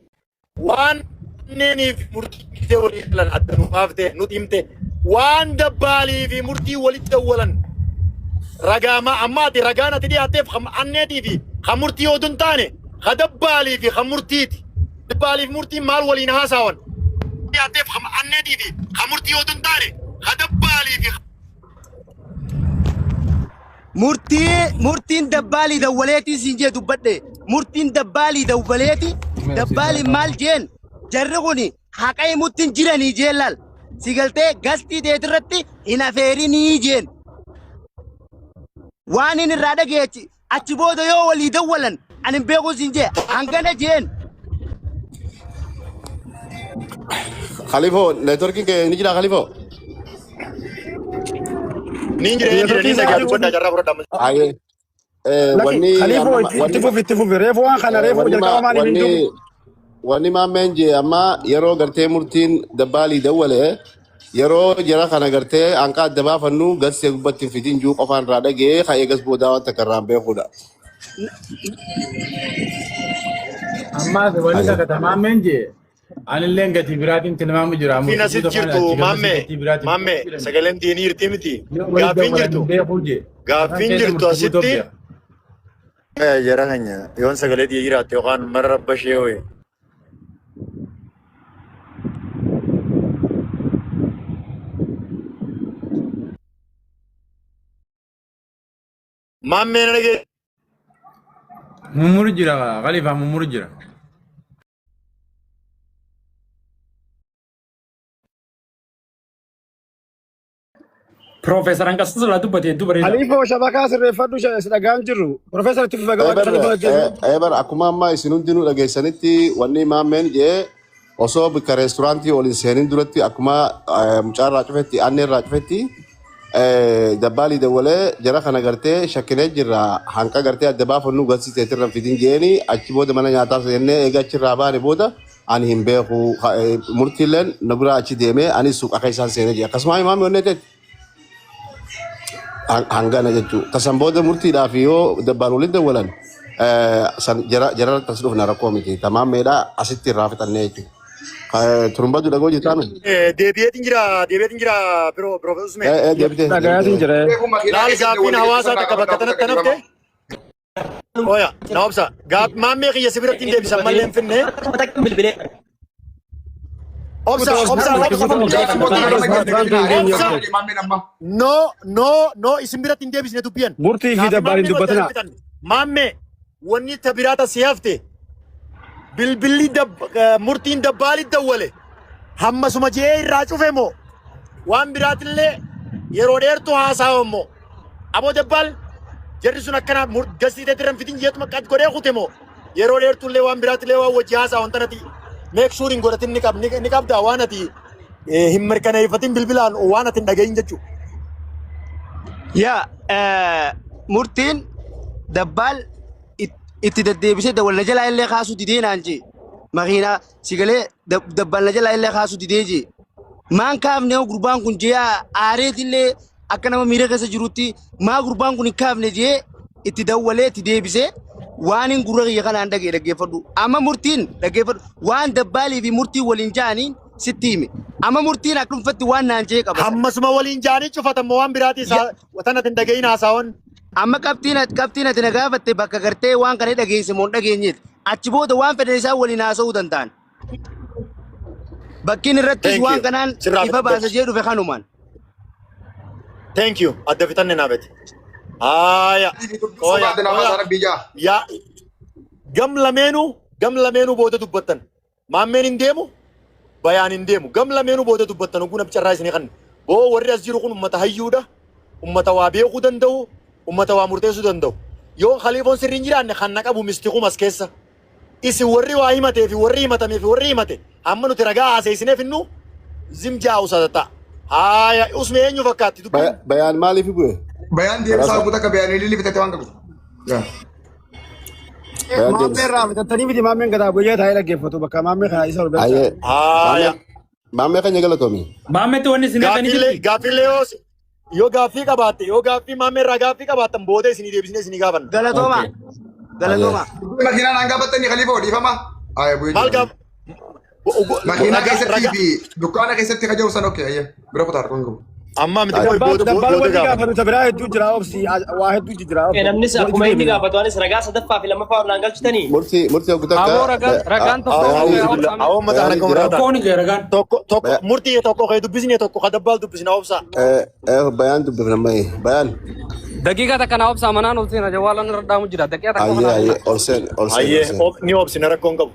[SPEAKER 1] waan anneeniif murtii gisee walii galan adda nu baafte nuti himte waan dabbaalii fi murtii walitti dawwalan ragaa ma amma ati ragaan ati dhiyaatteef kan anneetii fi kan murtii oduu hin taane kan dabbaalii fi kan murtiiti. Dabbaaliif murtiin maal waliin haasaawan? Dhiyaatteef kan anneetii fi kan murtii oduu hin taane kan dabbaalii fi
[SPEAKER 9] Murtii murtiin dabbaalii dawwaleetii siin jee dubbadhe murtiin dabbaalii dawwaleeti dabbaaliin maal jeen jarri kun haqa himutti hin jiranii jeen laal si galtee gastii teetirratti hin afeerinii jeen waan inni irraa dhagee achi achi booda yoo walii dawwalan ani hin beeku siin jee hangana jeen
[SPEAKER 6] Khalifo networking kee ni jira Khalifo.
[SPEAKER 1] Niin jira niin jira niin dhagaa dubbadhaa carraa fudhadhaa.
[SPEAKER 6] Aye.
[SPEAKER 7] Lakki
[SPEAKER 6] Wanni
[SPEAKER 7] Khaliifoo
[SPEAKER 6] amma
[SPEAKER 7] itti
[SPEAKER 6] wanni
[SPEAKER 7] fufi itti fufi reefu waan kana reefu
[SPEAKER 6] wanni
[SPEAKER 7] jalqaba
[SPEAKER 6] ma
[SPEAKER 7] maaliif hin
[SPEAKER 6] wanni
[SPEAKER 7] duubu.
[SPEAKER 6] wanni maammeen jee amma yeroo gartee murtiin dabbaalii dawwale yeroo jara kana gartee hanqa adda baafannu garsee gubbatti hin fidin juu qofaan irraa dhagee kan eegas boodaa waan takka irraa hin beekudha.
[SPEAKER 8] Ammaas wanni
[SPEAKER 6] Aye.
[SPEAKER 8] takka tamaammeen jee anilleen gatii biraatiin tilmaamu jira
[SPEAKER 1] Gaaffiin
[SPEAKER 8] murtii
[SPEAKER 1] asit
[SPEAKER 8] guutuu faana
[SPEAKER 1] jirtu
[SPEAKER 8] achi gamasii
[SPEAKER 1] maammee
[SPEAKER 8] gatii biraatiin
[SPEAKER 1] maammee
[SPEAKER 8] jedhan
[SPEAKER 1] sagaleen diinii jirti miti.
[SPEAKER 8] yoo walii
[SPEAKER 1] Gaaffiin
[SPEAKER 8] dawwalan
[SPEAKER 1] jirtu
[SPEAKER 8] hin beekuu jee afaan
[SPEAKER 1] gaaffiin
[SPEAKER 8] keessa
[SPEAKER 1] jirtu
[SPEAKER 8] murtii guutuu
[SPEAKER 1] asitti.
[SPEAKER 8] beeka.
[SPEAKER 1] Jara keenya yoon sagalee diinii jiraatte yookaan mara rabba ishee hoye. Maammee na dhagee.
[SPEAKER 8] Mummuru jira Khalifa mummuru jira.
[SPEAKER 4] Piroofeesar Hanqasuu irraa dubbate hedduu bareeda.
[SPEAKER 7] Khaliifoo shabakaa sirreeffadhu si dhagaan jirru. Profeesar itti fufi gabaa Khaliifoo dhaggeeffadhu.
[SPEAKER 6] Ebar akkuma amma isin hundinuu dhageessanitti wanni maammeen jee osoo bikka reesturaantii ol hin seenin duratti akkuma mucaa irraa cufetti aanne irraa cufetti dabbaalii dawwalee jara kana gartee shakkinee jirra hanqa gartee adda baafannu galsiiseetirra fidin jeeni achi booda mana nyaataa seennee eega achirraa baane booda ani hin beeku murtiileen na biraa achi deemee anis suuqa keessaan seenee jira akkasuma imaamni onnee teetti. Hangana jechuudha. Tasan booda murtiidhaaf yoo dabbaan walitti dawwalan san jara jara tas dhufna rakkoo miti. Tamaam meedhaa asitti irraa fixannee jechuudha. Turumbadu dhagoo jirtaa miti?
[SPEAKER 1] Deebi'eetiin jira deebi'eetiin jira biroo biroo Usmee.
[SPEAKER 6] Deebitee
[SPEAKER 7] Dhagayaatiin
[SPEAKER 6] deebitee.
[SPEAKER 7] jira.
[SPEAKER 3] Reefu makiinaa
[SPEAKER 1] Laal
[SPEAKER 3] keessatti
[SPEAKER 1] gaaffiin
[SPEAKER 3] walii
[SPEAKER 1] hawaasaa
[SPEAKER 3] keessatti
[SPEAKER 1] takka bakka
[SPEAKER 3] gaafata
[SPEAKER 1] tanatti
[SPEAKER 3] takka
[SPEAKER 1] hafte. Oya, na obsa. Gaaf maammee kiyya si biratti hin deebisan mallee hin finne.
[SPEAKER 2] Bilbilee.
[SPEAKER 1] Obsa, obsa, obsa. Obsa. No, no, no, isin biratti hin deebisne dubbiyan.
[SPEAKER 7] Murtii fi
[SPEAKER 1] Gaafi
[SPEAKER 7] dabbaaliin
[SPEAKER 1] maammee
[SPEAKER 7] dubbatinaa.
[SPEAKER 1] wadda fitan. Maammee wanni ta biraata si hafte. Bilbilli murtiin dabbaali dawwale. Hammasuma je'ee irraa cufe moo waan biraatillee yeroo dheertuu haasawa moo aboo dabbaal jarri sun akkana gastii teetirra hin fidin jeetuma qad godhee kute moo yeroo dheertuullee waan biraatillee waan wajji haasawa wanta nati make sure hin godhatin ni qab ni qabda waan ati hin mirkaneeffatin bilbilaan waan ati hin dhagahin jechuudha.
[SPEAKER 9] Yaa murtiin dabbaal itti deddeebisee dawwal na jalaa illee kaasuu didee naan jee makiinaa si galee dabbaal na jalaa illee kaasuu didee jee maan kaafne hoo gurbaan kun jee aareetillee akka nama miira keessa jirutti maa gurbaan kun hin kaafne jee itti dawwalee itti deebisee waan hin gurra kiyya kanaan dhagee dhaggeeffadhu amma murtiin dhaggeeffadhu waan dabbaalii fi murtiin waliin ja'aniin. sitti hime. Amma murtiin akka dhuunfatti waan naan jee qaba.
[SPEAKER 1] Hammasuma waliin jaanii cufatammoo waan biraati isaa tan ati hin dhagahin haasawan.
[SPEAKER 9] Amma qabxiin ati na gaafatte bakka gartee waan kana dhageesse moo hin dhageenyeeti. Achi booda waan fedhan isaan waliin haasa'uu danda'an. Bakkiin irrattis
[SPEAKER 1] Thank
[SPEAKER 9] waan
[SPEAKER 1] you.
[SPEAKER 9] kanaan
[SPEAKER 1] Sirraa
[SPEAKER 9] ifa baasa jee dhufe kanumaan.
[SPEAKER 1] Thank you. Adda fitanne naafete. Haaya. Qoya.
[SPEAKER 3] Sobaate naaf
[SPEAKER 1] Qoya.
[SPEAKER 3] rabbii jaa.
[SPEAKER 1] Yaa gam lameenuu booda dubbattan. Maammeen hin deemu. Bayaan hin deemu. Gam lameenuu booda dubbattan oguu namicha irraa isinii kan. Boo warri as jiru kun ummata hayyuudha. Ummata waa beekuu danda'u. Ummata waa murteessuu danda'u. Yoo khaliifoon sirrii hin jiraanne kan na qabu mistiqum as keessa. Isin warri waa himatee fi warri himatamee fi warri himate hamma nuti ragaa haasa'isineef innu zimjaa usa ta'a. Haaya usme eenyu fakkaatti dubbiin?
[SPEAKER 6] Bayaan maaliif bu'e?
[SPEAKER 3] Bayaan deebisaa guutuu akka bayaan ililli bitate waan qabu.
[SPEAKER 6] Bayaan
[SPEAKER 7] Maammee
[SPEAKER 6] deebisa.
[SPEAKER 7] irraa bitattanii miti maammeen gadaa guyyaa taa'ee dhaggeeffatu bakka maammee kana isa ol galcha.
[SPEAKER 6] Ayyee.
[SPEAKER 1] Haaya.
[SPEAKER 6] Maammee keenya galatoomi.
[SPEAKER 4] Maammetti wanni isin eeganii
[SPEAKER 1] Gaaffiilee
[SPEAKER 4] jirti.
[SPEAKER 1] gaaffiilee yoo gaaffii qabaatte yoo gaaffii maammee irraa gaaffii qabaattan booda isinii deebisnee isinii gaafanna.
[SPEAKER 9] Galatooma. Galatooma.
[SPEAKER 3] Makiinaan hanga battanii khalifa dhiifama. Ayyee bu'ee
[SPEAKER 1] Maal
[SPEAKER 3] jira.
[SPEAKER 1] gaaf
[SPEAKER 3] Makiinaa
[SPEAKER 1] ragaa
[SPEAKER 3] keessattii
[SPEAKER 1] ragaa
[SPEAKER 3] fi dukkaana keessatti kajaa'u san okkee ayyee bira kutaa harkoon qabu.
[SPEAKER 1] Amma miti
[SPEAKER 6] Ayyee.
[SPEAKER 1] qoy booda
[SPEAKER 7] Dabbaal
[SPEAKER 1] booda
[SPEAKER 7] wanni
[SPEAKER 1] gaafanna.
[SPEAKER 7] gaafatu ta biraa hedduu jira obsi waa hedduu jira.
[SPEAKER 2] Namnis akkuma inni gaafatu anis ragaa sadaffaa fi lammaffaa ol naan galchitanii.
[SPEAKER 6] Murtii oguu takka.
[SPEAKER 4] Aboo ragaan tokko
[SPEAKER 6] Bayaanii
[SPEAKER 4] obsa.
[SPEAKER 1] Awwa mata
[SPEAKER 6] Bayaanii
[SPEAKER 1] kana
[SPEAKER 6] jira.
[SPEAKER 1] kan
[SPEAKER 4] Tokkoon ga'e ragaan.
[SPEAKER 1] Tokko tokko murtii tokko kee dubbisne tokko ka dabbaal dubbisne obsa.
[SPEAKER 6] Bayaan dubbifna maye. Bayaan.
[SPEAKER 4] Daqiiqaa takka naa obsaa manaan ol seena jawaalaan irra dhaamu jira. Daqiiqaa takka
[SPEAKER 6] Ayyee
[SPEAKER 4] manaan
[SPEAKER 6] ayyee ol seen ol seen ol
[SPEAKER 1] Ayyee
[SPEAKER 6] seen.
[SPEAKER 1] ni obsine rakkoon qabu.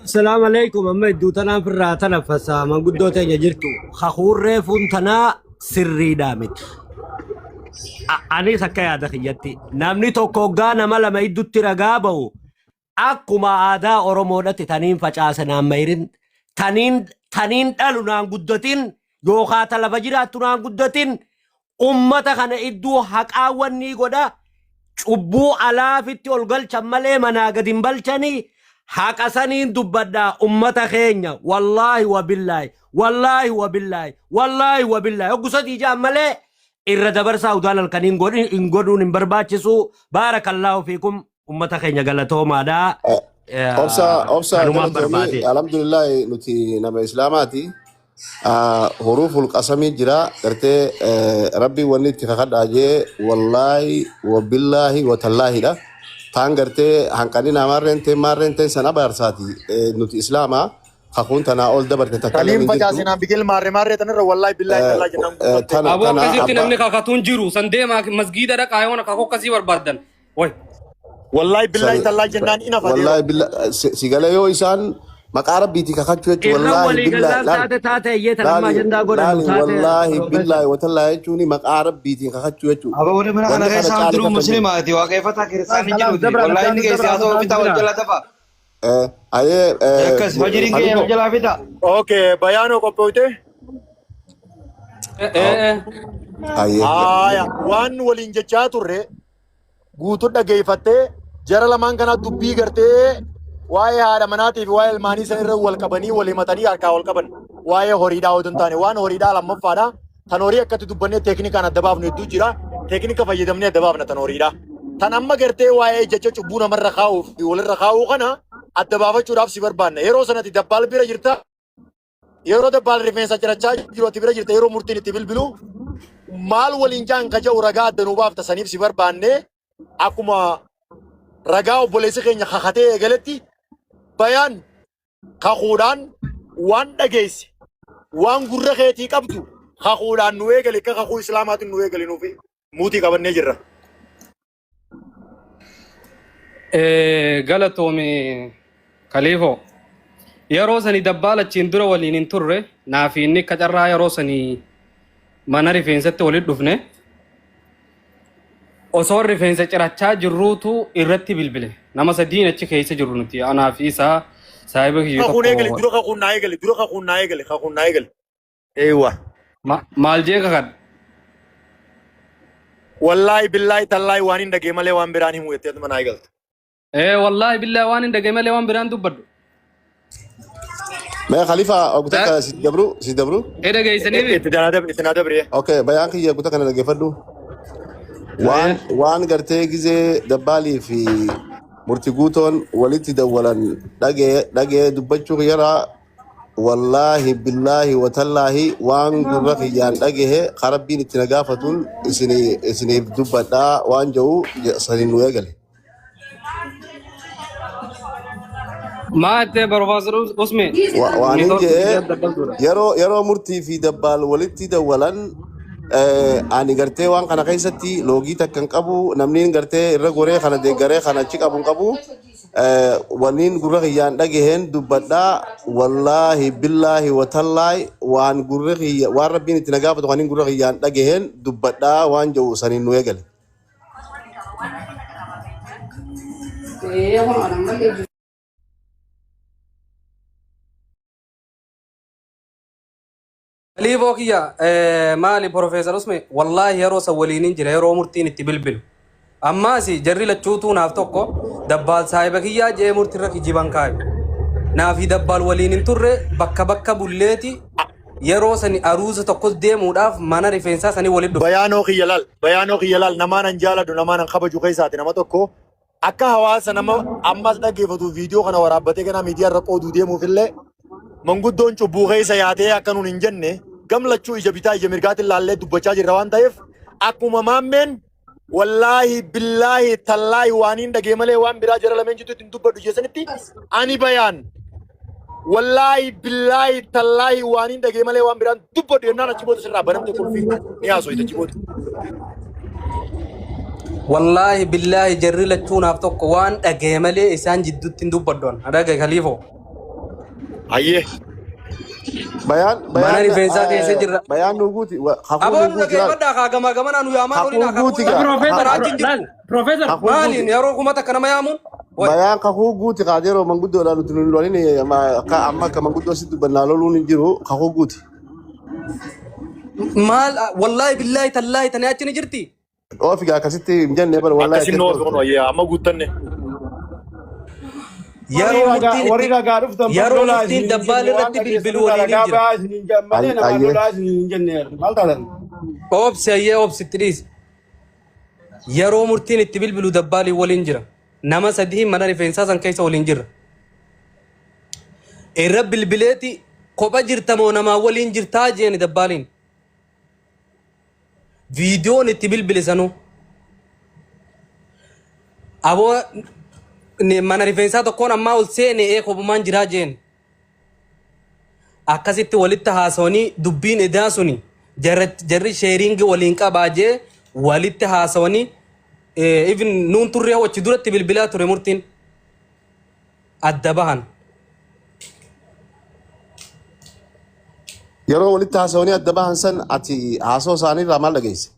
[SPEAKER 11] Assalamu alaikum. Amma iddoo tanaan firraa tanaffasa manguddoo teenya jirtu hakuurree fuun tanaa sirriidhaa miti. Anis akka yaada kiyyatti namni tokko hoggaa nama lama iddutti ragaa ba'u akkuma aadaa Oromoodhatti taniin facaase naan mayirin taniin dhalu naan guddatin yookaan ta lafa jiraattu naan guddatin ummata kana idduu haqaawwan ni godha cubbuu alaafitti ol galchan malee manaa gad hin balchanii haqa saniin dubbadhaa ummata keenya wallaahi wabillaahi wallaahi wabillaahi wallaahi wabillaahi hoggu sadii jaan malee irra dabarsaa udaan halkanii hin godhuun hin barbaachisu. Baarakallaahu fiikum ummata keenya galatoomaadha.
[SPEAKER 6] Obsa obsa
[SPEAKER 11] Kanumaan
[SPEAKER 6] galatoomi.
[SPEAKER 11] barbaade.
[SPEAKER 6] Alhamdulillah nuti nama islaamaati. Huruuful qasamii jira gartee rabbii wanni itti kakadhaa jee wallaahi wabillaahi watallaahidha. Taan gartee hanqanii namaarreen teen maarreen teen sana abaarsaati. Nuti islaamaa kakuun tanaa ol dabarte takka illee
[SPEAKER 1] Taniin
[SPEAKER 6] hin jirtu.
[SPEAKER 1] facaasinaan biqil maarree maarree tanirra wallaahi billaahi tallaa jennaan guutamte.
[SPEAKER 6] Tana
[SPEAKER 4] Aboo
[SPEAKER 6] tana
[SPEAKER 4] akkasitti
[SPEAKER 6] abbaa
[SPEAKER 4] namni kakatuun jiru san deemaa masgiida dhaqaa yoona kakuu akkasii barbaaddan. Way.
[SPEAKER 1] Wallaahi billaahi tallaa jennaan ina fadeero.
[SPEAKER 6] Wallaahi billa si galee yoo isaan maqaa rabbiitii kakachuu jechuun
[SPEAKER 11] Irra
[SPEAKER 6] wallaahi
[SPEAKER 11] walii
[SPEAKER 6] billaahi
[SPEAKER 11] gallaan
[SPEAKER 6] laal
[SPEAKER 11] taate taate iyyee tanammaa
[SPEAKER 6] laali
[SPEAKER 11] ajandaa godhannu
[SPEAKER 6] laali
[SPEAKER 11] taate
[SPEAKER 6] wallaahi
[SPEAKER 11] Profeesar.
[SPEAKER 6] billaahi watallaahi jechuun maqaa rabbiitiin kakachuu jechuun
[SPEAKER 12] Aba warri mana kana
[SPEAKER 6] wanni kana
[SPEAKER 12] keessa
[SPEAKER 6] caale
[SPEAKER 12] hundinuu
[SPEAKER 6] takka hin jiru.
[SPEAKER 12] musliimaati waaqeffataa kiristaanii
[SPEAKER 7] Kalaas
[SPEAKER 12] jiruuti.
[SPEAKER 7] dabra
[SPEAKER 12] Wallaahi inni
[SPEAKER 7] dabra
[SPEAKER 12] keessi haasawaa
[SPEAKER 7] dabra
[SPEAKER 12] fitaa wal
[SPEAKER 7] dabra.
[SPEAKER 12] jala tafa.
[SPEAKER 6] Ayee
[SPEAKER 12] Akkas fajiriin kee
[SPEAKER 6] Khaliifoo
[SPEAKER 12] wal jalaa fita.
[SPEAKER 1] Okay bayaanoo qophooyte.
[SPEAKER 6] Ayee
[SPEAKER 1] Haaya waan waliin jechaa turre guutuu dhageeffattee jara lamaan kanaa dubbii gartee waa'ee haadha manaatii fi waa'ee ilmaanii san irra wal qabanii wal himatanii harkaa wal qaban waa'ee horiidhaa otoo hin taane waan horiidhaa lammaffaadha. Tan horii akkatti dubbannee teeknikaan adda baafnu hedduu jira. Teeknika fayyadamnee adda baafna tan horiidhaa. Tan amma gartee waa'ee jecha cubbuu namarra kaa'uu fi walirra kaa'uu kana adda baafachuudhaaf si barbaanna. Yeroo sanatti dabbaal bira jirta. Yeroo dabbaal rifeensa cirachaa jiru ati bira jirta yeroo murtiin itti bilbilu maal waliin jaan ka jedhu ragaa adda nuu baafta saniif si barbaanne akkuma ragaa obboleessi keenya kakatee eegaletti bayaan kakuudhaan waan dhageesse waan gurra keetii qabdu kakuudhaan nu eegale akka kakuu islaamaatiin nu eegale nuufi muutii qabannee jirra.
[SPEAKER 4] Galatoome Kaliifoo. Yeroo sani dabbaala achiin dura waliin hin turre naafi inni akka carraa yeroo sani mana rifeensatti walitti dhufne. Osoo rifeensa cirachaa jirruutu irratti bilbile. Nama sadiin achi keessa jirru nuti anaa fi isaa saahiba kiyya
[SPEAKER 1] Kakuun eegale
[SPEAKER 4] tokko.
[SPEAKER 1] Dura kakuun naa eegale dura kakuun naa eegale kakuun naa eegale. Eeywa.
[SPEAKER 4] Maal jee kakadha?
[SPEAKER 1] Wallaahi billaahi tallaahi waan hin dhagee malee waan biraan himu jettee atuma naa eegalte.
[SPEAKER 4] Ee wallaahi billaahi waan hin dhagee malee waan biraan dubbadhu.
[SPEAKER 6] Mee Khalifa oguu takka si dabru si dabru.
[SPEAKER 4] Ee dhageessanii
[SPEAKER 1] Itti naa dabri itti naa dabri.
[SPEAKER 6] Okay bayaan kiyya oguu takka na dhaggeeffadhu. Waan waan gartee gizee dabbaalii fi Murti guutoon walitti dawwalan dhagee dhagee dubbachuu kiyyarraa wallaahi billaahi watallaahi waan gurra kiyyaan dhagahe ka rabbiin itti na gaafatuun isiniif dubbadhaa waan jedhu saniin nu eegale.
[SPEAKER 4] Maa itti Profeesar Usme.
[SPEAKER 6] Waan hin
[SPEAKER 4] Neetwoorkii
[SPEAKER 6] jee
[SPEAKER 4] biyya daddabduudha.
[SPEAKER 6] yeroo murtii fi dabbaal walitti dawwalan ani gartee waan kana keessatti loogii takka hin qabu, namni gartee irra goree kana deeggaree kana achi qabu hin qabu. Waniin gurra kiyyaan dhagaheen dubbadhaa, wallaahi billaahi watallaahi waan gurra kiyya waan rabbiin itti na gaafatu waniin gurra kiyyaan dhagaheen dubbadhaa waan jedhu saniin nu eegale.
[SPEAKER 4] Liivoo kiyya maali Profeesar Usme, wallaahi yeroo san waliin jira yeroo murtiin itti bilbilu. Ammaas jarri lachuutuu naaf tokko, dabbaal saahiba kiyyaa jee murtirra kijiban kaayu. Naafi dabbaal waliin hin turre, bakka bakka bulleeti yeroo sani aruuza tokkos deemuudhaaf mana rifeensaa sanii walitti dhufe.
[SPEAKER 1] Bayaanoo kiyya laal, bayaanoo kiyya laal, namaan an jaaladhu, namaan an kabaju keessaati nama tokko. Akka hawaasa nama ammas dhaggeeffatu viidiyoo kana waraabbatee kana miidiyaa irra qooduu deemuuf illee manguddoon cubbuu keessa yaatee akka nuun hin jenne gam lachuu ija bitaa ija mirgaatiin laallee dubbachaa jirra waan ta'eef, akkuma maammeen wallaahi billaahi tallaahi waan hin dhagee malee waan biraa jara lameen jidduutti hin dubbadhu jeessanitti, ani bayaan wallaahi billaahi tallaahi waan hin dhagee malee waan biraan dubbadhu jennaan, achi booda sirraa banamte qulfii ni haasoyte achi booda.
[SPEAKER 4] Wallaahi billaahi jarri lachuu naaf tokko, waan dhagaye malee isaan jidduutti hin dubbadhu an. Dhagaye kaliifoo.
[SPEAKER 1] Hayyee.
[SPEAKER 6] Bayaan
[SPEAKER 4] Mana
[SPEAKER 6] bayaan
[SPEAKER 4] rifeensaa keessa jirra.
[SPEAKER 6] Bayaan nu guuti kakuu
[SPEAKER 4] Aboo
[SPEAKER 6] nu
[SPEAKER 4] nu
[SPEAKER 6] guuti laal.
[SPEAKER 4] dhageeffadhaa kaa gamaa gamanaa nu yaamaan
[SPEAKER 6] Kakuu
[SPEAKER 4] olinaa kakuu
[SPEAKER 6] guuti gaa.
[SPEAKER 4] yoo karaa achi hin
[SPEAKER 13] Laal,
[SPEAKER 4] jirtu.
[SPEAKER 13] Profeesar,
[SPEAKER 6] Kakuu guuti.
[SPEAKER 4] Maaliin yeroo kuma takka nama yaamuun? Wai.
[SPEAKER 6] Bayaan kakuu guuti kaa yeroo manguddoodhaan nuti nu lolin akka amma akka manguddoo si dubbannaa loluun hin jiru, kakuu guuti.
[SPEAKER 4] Maal wallaahi billaahi tallaahi tani achi ni jirti.
[SPEAKER 6] Oofi gaa akkasitti hin jenne bara wallaahi
[SPEAKER 1] Akkasin nu
[SPEAKER 6] akkasitti
[SPEAKER 1] oofi kun hayyee amma guuttanne.
[SPEAKER 4] Yeroo
[SPEAKER 7] Warri ragaa
[SPEAKER 4] murtiin
[SPEAKER 7] warri
[SPEAKER 4] itti
[SPEAKER 7] ragaa dhuftan bar
[SPEAKER 4] yeroo
[SPEAKER 7] lolaa
[SPEAKER 4] murtiin
[SPEAKER 7] isiniin hin
[SPEAKER 4] dabbaal
[SPEAKER 7] jenne, waan
[SPEAKER 4] irratti
[SPEAKER 7] dhageessan
[SPEAKER 4] bilbilu
[SPEAKER 7] irraa
[SPEAKER 4] waliin hin
[SPEAKER 7] ragaa
[SPEAKER 4] jira.
[SPEAKER 7] ba'aa isiniin jedhan malee namaan
[SPEAKER 6] Ayyee.
[SPEAKER 7] lolaa isiniin hin jenne, maal taatan?
[SPEAKER 4] Obsi, hayyee obsi itti dhiisi. Yeroo murtiin itti bilbilu dabbaaliin waliin jira. Nama sadii mana rifeensaa san keessa waliin jirra. Irra bilbileeti kopha jirta moo namaa waliin jirtaa jeeni dabbaaliin. Viidiyoon itti bilbile sanuu. Aboo mana rifeensaa tokkoon ammaa ol seene ee kophumaan jiraa jeen. Akkasitti walitti haasawanii dubbiin edaa suni jarri sharing waliin qabaa jee walitti haasawanii, even nuun turree achi duratti bilbilaa ture murtiin adda bahan.
[SPEAKER 6] Yeroo walitti haasawanii adda bahan san ati haasoo isaanii irraa maal dhageesse?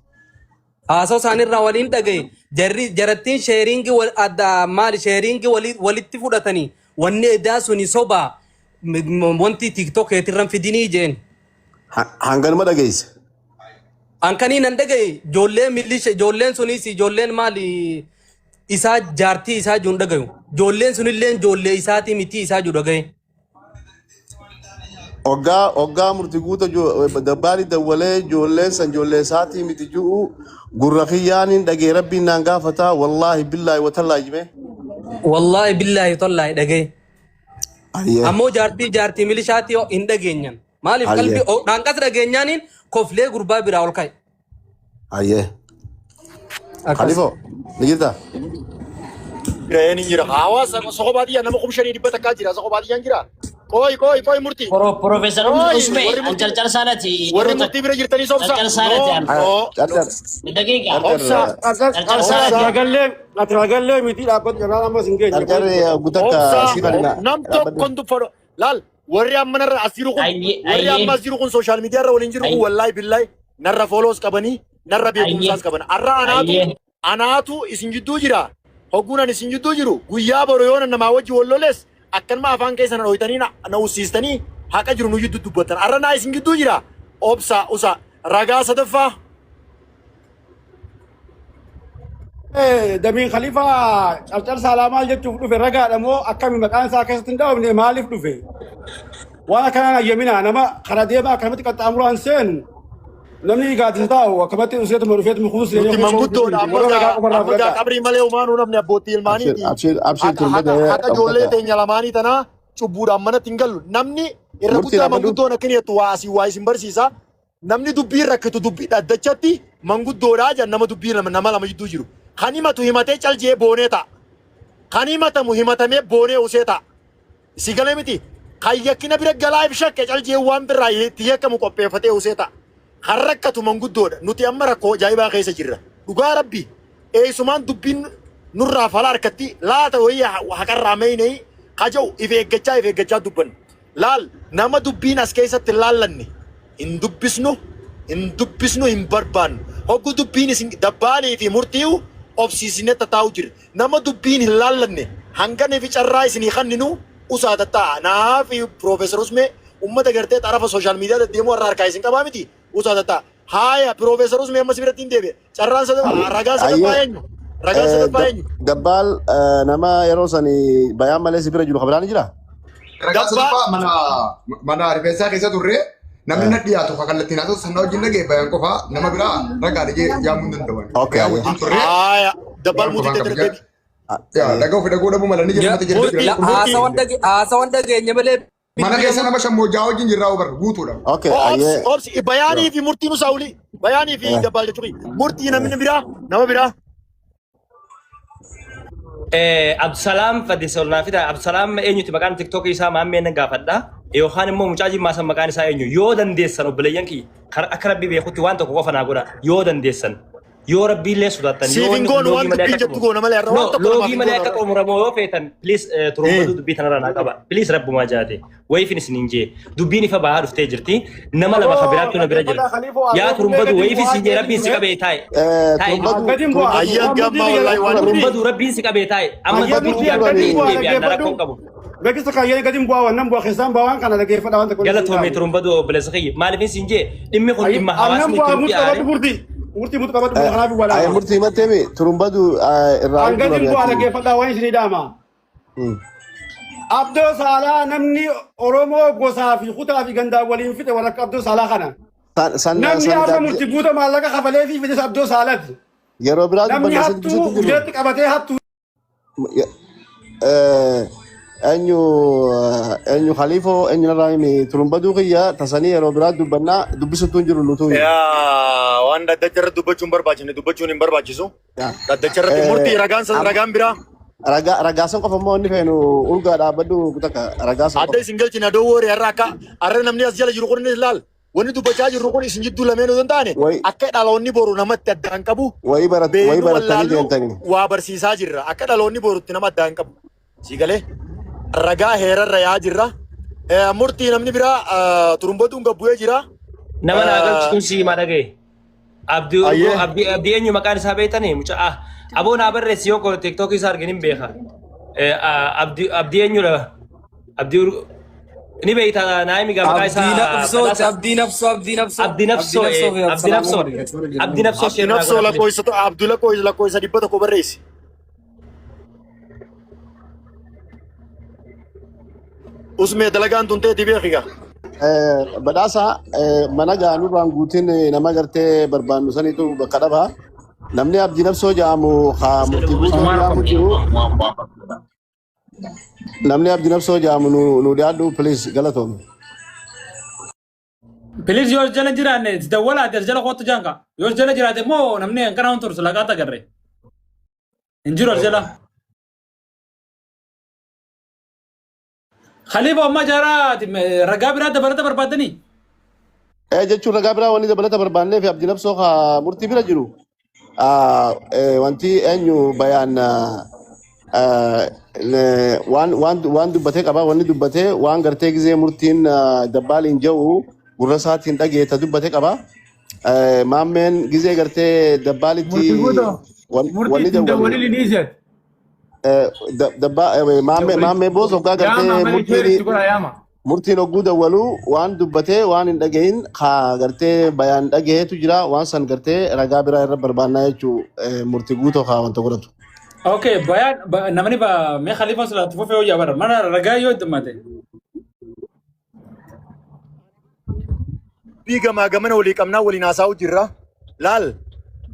[SPEAKER 4] Haasoo isaaniirraa waliin dhagaye, jarri jarattiin sharing adda maali sharing walitti fudhatanii wanni edaa suni sobaa wanti TikTok eetirran fidinii jeen.
[SPEAKER 6] Hanganuma dhageesse.
[SPEAKER 4] Ankanii nan dhagaye, ijoollee milisha ijoolleen sunis ijoolleen maali isaa jaartii isaa jiru dhagayu, ijoolleen sunillee ijoollee isaatii miti isaa jiru dhagaye.
[SPEAKER 6] Hoggaa murti guuta dabbaali dawwalee ijoolleen san ijoollee isaatii miti ji'u gurra kiyyaaniin dhagee rabbiin naan gaafataa wallaahi billaahi watallaahi jimee.
[SPEAKER 4] Wallaahi billaahi tallaahi dhagaye.
[SPEAKER 6] Ayyee.
[SPEAKER 4] Ammoo jaartii milishaatii hin dhageenyan. Maaliif
[SPEAKER 6] Ayyee.
[SPEAKER 4] qalbii dhaanqas dhageenyaaniin koflee gurbaa biraa ol ka'e.
[SPEAKER 6] Ayyee.
[SPEAKER 4] Akkas.
[SPEAKER 6] Khalifoo ni jirtaa?
[SPEAKER 1] Jira ni jira. Hawaasa soqo baadiyyaa nama 5100 jira. Soqo baadiyyaan jira. Qooyi qooyi qooyi murtii.
[SPEAKER 14] Profeesar
[SPEAKER 1] Qooyi
[SPEAKER 14] Usme,
[SPEAKER 1] warri
[SPEAKER 14] an
[SPEAKER 1] murtii
[SPEAKER 14] carcar saalati
[SPEAKER 1] warri
[SPEAKER 14] yeroo
[SPEAKER 1] murtii bira jirtanii obsa.
[SPEAKER 14] Carcar
[SPEAKER 1] No
[SPEAKER 14] saalati an.
[SPEAKER 1] no.
[SPEAKER 6] Carcar.
[SPEAKER 14] Daqiiqa.
[SPEAKER 1] Obsa.
[SPEAKER 14] Carcar
[SPEAKER 1] Obsa.
[SPEAKER 14] saalati.
[SPEAKER 7] Ragallee ati ragallee miti dhaabbatu kanaan ammas hin geenye.
[SPEAKER 6] Carcar gutakka
[SPEAKER 1] Obsa.
[SPEAKER 6] si bal'ina.
[SPEAKER 1] Nam tokkoon dubbadhu. Laal warri amma narra as jiru kun warri amma as jiru kun social media irra waliin jiru kun wallaahi billaahi narra follows qabanii narra beekumsaas qaban. Arra anaatu isin jidduu jira. Hogguun ani isin jidduu jiru guyyaa boru yoo namaa wajji wal loles akkanuma afaan keessa na dhoytanii na ussiistanii haqa jiru nu jidduu dubbattan. Arra naa isin jidduu jira. Obsa usa ragaa sadaffaa.
[SPEAKER 7] Damiin Khaliifaa carcar saalaa maal jechuuf dhufe? Ragaadha moo akkami? Maqaan isaa keessatti hin dhaabne, maaliif dhufe? Waan akkanaan ayyaminaa nama kana deemaa akkanumatti qaxxaamuraan seenu. Namni gaaddisa taa'u akkamatti useetuma dhufeetuma kuusee
[SPEAKER 1] Nuti manguddoodha amma
[SPEAKER 7] warra ragaa
[SPEAKER 1] gaa
[SPEAKER 7] qofarraa
[SPEAKER 1] amma gaa
[SPEAKER 7] fudhadhaa.
[SPEAKER 1] qabrii malee humaanuu namni abbootii
[SPEAKER 6] Abshir
[SPEAKER 1] ilmaaniiti.
[SPEAKER 6] abshir abshir
[SPEAKER 1] Haqa
[SPEAKER 6] turbata
[SPEAKER 1] haqa haqa ijoollee
[SPEAKER 6] dhokfata.
[SPEAKER 1] teenya lamaanii tanaa cubbuudhaan manatti hin gallu. Namni irra
[SPEAKER 6] Murtii
[SPEAKER 1] guddaa
[SPEAKER 6] dhaabadhu.
[SPEAKER 1] manguddoon akka inni jettu waa asii waa isin barsiisa. Namni dubbii rakkitu dubbii dhaddachatti manguddoodhaa jedhan nama dubbii lama nama lama jidduu jiru. Kan himatu himatee cal jee boonee ta'a. Kan himatamu himatamee boonee usee ta'a. Si galee miti. Kan yakkina bira galaa if shakke cal jee waan birraa itti yakkamu qopheeffatee usee ta'a. Kan rakkatu manguddoodha. Nuti amma rakkoo ajaa'ibaa keessa jirra. Dhugaa rabbi. Eessumaan dubbiin nurraa fala harkatti laata wayii haqarraa meeynee kaja'u if eeggachaa if eeggachaa dubbanna. Laal nama dubbiin as keessatti hin laallanne hin dubbisnu hin dubbisnu hin barbaannu. Hoggu dubbiin isin dabbaalii fi murtiiyu obsiisnee tataa'u jira. Nama dubbiin hin laallanne hanganii fi carraa isinii kanninu usaa tattaa'a. Naa fi Piroofeesar Usmee ummata gartee xarafa social media deddeemuu har'a harkaa isin qabaa miti usaa tattaa'a. Haaya Piroofeesar Usmee amma si biratti hin deebi'e. Carraan sadaffaa ragaan sadaffaa
[SPEAKER 6] Ayyee
[SPEAKER 1] eenyu? Ragaan sadaffaa eenyu?
[SPEAKER 6] Dabbaal nama yeroo sani bayaan malee si bira jiru kabiraan ni jira?
[SPEAKER 3] Ragaa
[SPEAKER 1] Dabbaa
[SPEAKER 3] sadaffaa mana mana rifeensaa keessa turre namni na dhiyaatu kan kallattiin haasa'u sana wajjin dhagee bayaan qofaa nama biraa ragaadha jee yaamuu hin danda'u.
[SPEAKER 6] Okay,
[SPEAKER 3] Bayaan
[SPEAKER 6] ayyee.
[SPEAKER 3] wajjin turre
[SPEAKER 1] haaya dabbaal
[SPEAKER 3] bayaan
[SPEAKER 1] muutii
[SPEAKER 3] qofaan
[SPEAKER 1] ta'e
[SPEAKER 3] qaba.
[SPEAKER 1] deebi.
[SPEAKER 3] Yaa dhagaa ofii dhaguu dhabuu mala ni jedhu
[SPEAKER 4] Ya,
[SPEAKER 3] mata jedhu
[SPEAKER 1] Murtii
[SPEAKER 3] jira.
[SPEAKER 1] murtii
[SPEAKER 4] haasawan dhageenya malee
[SPEAKER 3] Mana
[SPEAKER 4] bilbila
[SPEAKER 3] keessa nama shammoojaa wajjin jirraa obar guutuudha.
[SPEAKER 6] Okay,
[SPEAKER 1] Obsi
[SPEAKER 6] ayyee.
[SPEAKER 1] obsi bayaanii fi murtiin usaawuli bayaanii fi dabbaal jechuudha. Murtii namni biraa nama biraa.
[SPEAKER 2] Absalaam Fadisa ol naa fida. Absalaam eenyuti maqaan tiktookii isaa maammee nan gaafadha. Yookaan immoo mucaa jimmaa san maqaan isaa eenyu yoo dandeessan obboleeyyan kiyya akka rabbi beekutti waan tokko qofa naa godha yoo dandeessan. Yoo rabbiillee sodaattan yoo
[SPEAKER 1] Siif hin
[SPEAKER 2] wanni kun
[SPEAKER 1] goonu
[SPEAKER 2] loogii
[SPEAKER 1] waan
[SPEAKER 2] malee
[SPEAKER 1] dubbiin
[SPEAKER 2] akka
[SPEAKER 1] jettu goona malee har'a
[SPEAKER 2] No,
[SPEAKER 1] waan tokko namaaf
[SPEAKER 2] loogii
[SPEAKER 1] hin
[SPEAKER 2] malee
[SPEAKER 1] goonu
[SPEAKER 2] akka
[SPEAKER 1] har'a.
[SPEAKER 2] xumuramu yoo feetan please turumbaduu dubbii tanarraa naa qaba. Please rabbumaa jaate. Wayiifin isin hin jee. Dubbiin ifa bahaa dhuftee jirti. Nama lama
[SPEAKER 7] Aboo
[SPEAKER 2] ka biraattu na bira jira.
[SPEAKER 7] dhaggeeffadhaa Khaliifoo
[SPEAKER 2] Yaa
[SPEAKER 7] arreefullee
[SPEAKER 2] turumbaduu
[SPEAKER 7] gadi
[SPEAKER 2] wayiifin
[SPEAKER 7] bu'aa
[SPEAKER 2] isin jee
[SPEAKER 7] jeetiin
[SPEAKER 2] rabbiin si
[SPEAKER 7] ture.
[SPEAKER 2] qabee taa'e. Taa'e.
[SPEAKER 6] Turumbaduu
[SPEAKER 7] Gadi bu'aa
[SPEAKER 1] Ayyaan
[SPEAKER 7] waan
[SPEAKER 1] gammaa
[SPEAKER 7] murtii
[SPEAKER 1] wallaahi waan
[SPEAKER 7] murtii
[SPEAKER 2] Turumbaduu rabbiin si qabee taa'e. Amma
[SPEAKER 7] ayyee
[SPEAKER 2] dubbiin
[SPEAKER 7] murtii
[SPEAKER 2] kiyya
[SPEAKER 7] gadi
[SPEAKER 2] akkamitti
[SPEAKER 7] bu'aa
[SPEAKER 2] deebi'an na
[SPEAKER 7] dhaggeeffadhu.
[SPEAKER 2] rakkoon qabu.
[SPEAKER 7] Beeksisa kaayyee gadi bu'aa waan nan bu'aa keessaan bu'aa waan kana dhaggeeffadha waan tokko isin
[SPEAKER 2] Galatoomee
[SPEAKER 7] dhaamu.
[SPEAKER 2] turumbaduu obboleessa kiyya. Maaliif isin jee dhimmi kun dhimma
[SPEAKER 7] Annan
[SPEAKER 2] hawaasni
[SPEAKER 7] bu'aa
[SPEAKER 2] itti nutti
[SPEAKER 7] murtii
[SPEAKER 2] aare.
[SPEAKER 7] qabadhu murtii. Murtii murtii qabadhu biyya kanaaf
[SPEAKER 6] Ayyee
[SPEAKER 7] walaama.
[SPEAKER 6] murtii himatteemi turumbaduu irraa
[SPEAKER 7] An gadi
[SPEAKER 6] guurame
[SPEAKER 7] bu'aa
[SPEAKER 6] achi.
[SPEAKER 7] dhaggeeffadhaa waan isinii dhaama. Abdoo Saalaa namni Oromoo gosaa fi kutaa fi gandaan waliin fixe warra akka Abdoo Saalaa kana.
[SPEAKER 6] San san
[SPEAKER 7] Namni
[SPEAKER 6] san
[SPEAKER 7] har'a murtii guuta maallaqa kafalee fi fides Abdoo Saalaati.
[SPEAKER 6] yeroo biraa
[SPEAKER 7] Namni
[SPEAKER 6] dubbanne
[SPEAKER 7] hattuu
[SPEAKER 6] sitti jiru.
[SPEAKER 7] ujeetti qabatee hattuu
[SPEAKER 6] Eenyu eenyu Khaliifoo eenyu narraa himi turumbaduu kiyya tasanii yeroo biraa dubbannaa dubbisuutu hin jiru nutuu.
[SPEAKER 1] Yaa waan dhaddacha irratti dubbachuun barbaachifne dubbachuun hin barbaachisu. Dhaddacha irratti murtii ragaan san ragaan biraa.
[SPEAKER 6] Ragaa ragaa san qofa immoo inni feenu urgaa dhaabbadhu takka ragaa san
[SPEAKER 1] Adda
[SPEAKER 6] qofa.
[SPEAKER 1] isin galchina dowwoore har'a akka har'a namni as jala jiru kun inni ilaal. Wanni dubbachaa jirru kun isin jidduu lameen osoo hin taane akka dhaloonni boru namatti addaan qabu
[SPEAKER 6] Wayii barat wayii
[SPEAKER 1] beeknu
[SPEAKER 6] barattanii
[SPEAKER 1] wallaallu
[SPEAKER 6] deemtanii.
[SPEAKER 1] waa barsiisaa jirra. Akka dhaloonni borutti nama addaan qabu. Si galee ragaa heerarra yaa jirra. Murtii namni biraa turumbaduun gabbu'ee jira.
[SPEAKER 2] Nama naa galchu kun siimaa dhagaye. Abdii Urgoo
[SPEAKER 1] Ayyee.
[SPEAKER 2] Abdii Abdii eenyu maqaan isaa beektanii mucaa ah, aboo naa barreessi yoo koo tiktookii isaa argin hin beeka. Abdii Abdii eenyudha? Abdii Urgoo ni beekta naa himi gaa maqaa
[SPEAKER 4] Abdii
[SPEAKER 2] isaa
[SPEAKER 4] nafsoo
[SPEAKER 2] badhaasa
[SPEAKER 4] Abdii nafsoo Abdii nafsoo
[SPEAKER 2] Abdii
[SPEAKER 4] Abdii
[SPEAKER 2] Nafsoo
[SPEAKER 4] nafsoo fi
[SPEAKER 2] Abdii
[SPEAKER 4] Absalaam
[SPEAKER 2] Nafsoo
[SPEAKER 4] Umar
[SPEAKER 2] Abdii Nafsoo
[SPEAKER 1] Abdi
[SPEAKER 2] share naa
[SPEAKER 1] nafsoo
[SPEAKER 2] godha please.
[SPEAKER 1] lakkoofsa Abdii lakkoofsa lakkoofsa 100 barreessi. Usmee dalagaan tun teeti beeki gaa.
[SPEAKER 6] Badhaasa mana gaanurraan guutiin nama gartee barbaannu sanitu bakka dhabaa. Namni abdii nafsoo jedhamu haa murtii guutuu jedhamu jiru. Namni abdii nafsoo jedhamu nu nu dhiyaadhu please galatoome.
[SPEAKER 8] Please yoo as jala jiraanne dawwalaati as jala kootu jaanka. Yoo as jala jiraate immoo namni akkana hin tursu laqaa tagarre. Hin jiru as jala. Khalifa ammaa jaaraa ragaa biraa dabalata barbaaddanii?
[SPEAKER 6] Jechuun ragaa biraa wanni dabalata barbaannee fi abdii nafsoo haa murtii bira jiru. Wanti eenyu bayaan waan waan waan dubbatee qaba wanni dubbatee waan gartee gizee murtiin dabbaaliin jedhu gurra isaatiin dhageeta dubbate qaba. Maammeen gizee gartee dabbaalitti
[SPEAKER 8] Murtii guutuu. Murtii
[SPEAKER 6] wanni
[SPEAKER 8] ittiin
[SPEAKER 6] dawwalu
[SPEAKER 8] dawwalili ni isheet.
[SPEAKER 6] Dabbaa maammee maammee boos hoggaa
[SPEAKER 8] Yaama
[SPEAKER 6] gartee
[SPEAKER 8] malee
[SPEAKER 6] murtiin
[SPEAKER 8] sheeritti godha yaama.
[SPEAKER 6] murtiin hogguu dawwalu waan dubbatee waan hin dhagahin haa gartee bayaan dhagaheetu jira waan san gartee ragaa biraa irra barbaannaa jechuu murtii guutoo haa wanta godhatu.
[SPEAKER 8] Okay, bayaan namni ba mee khalifa sila fufee hojii bara mana ragaa yoo itti mate.
[SPEAKER 1] Dubbii gamaa gamana walii qabnaa waliin haasa'u jirra. Laal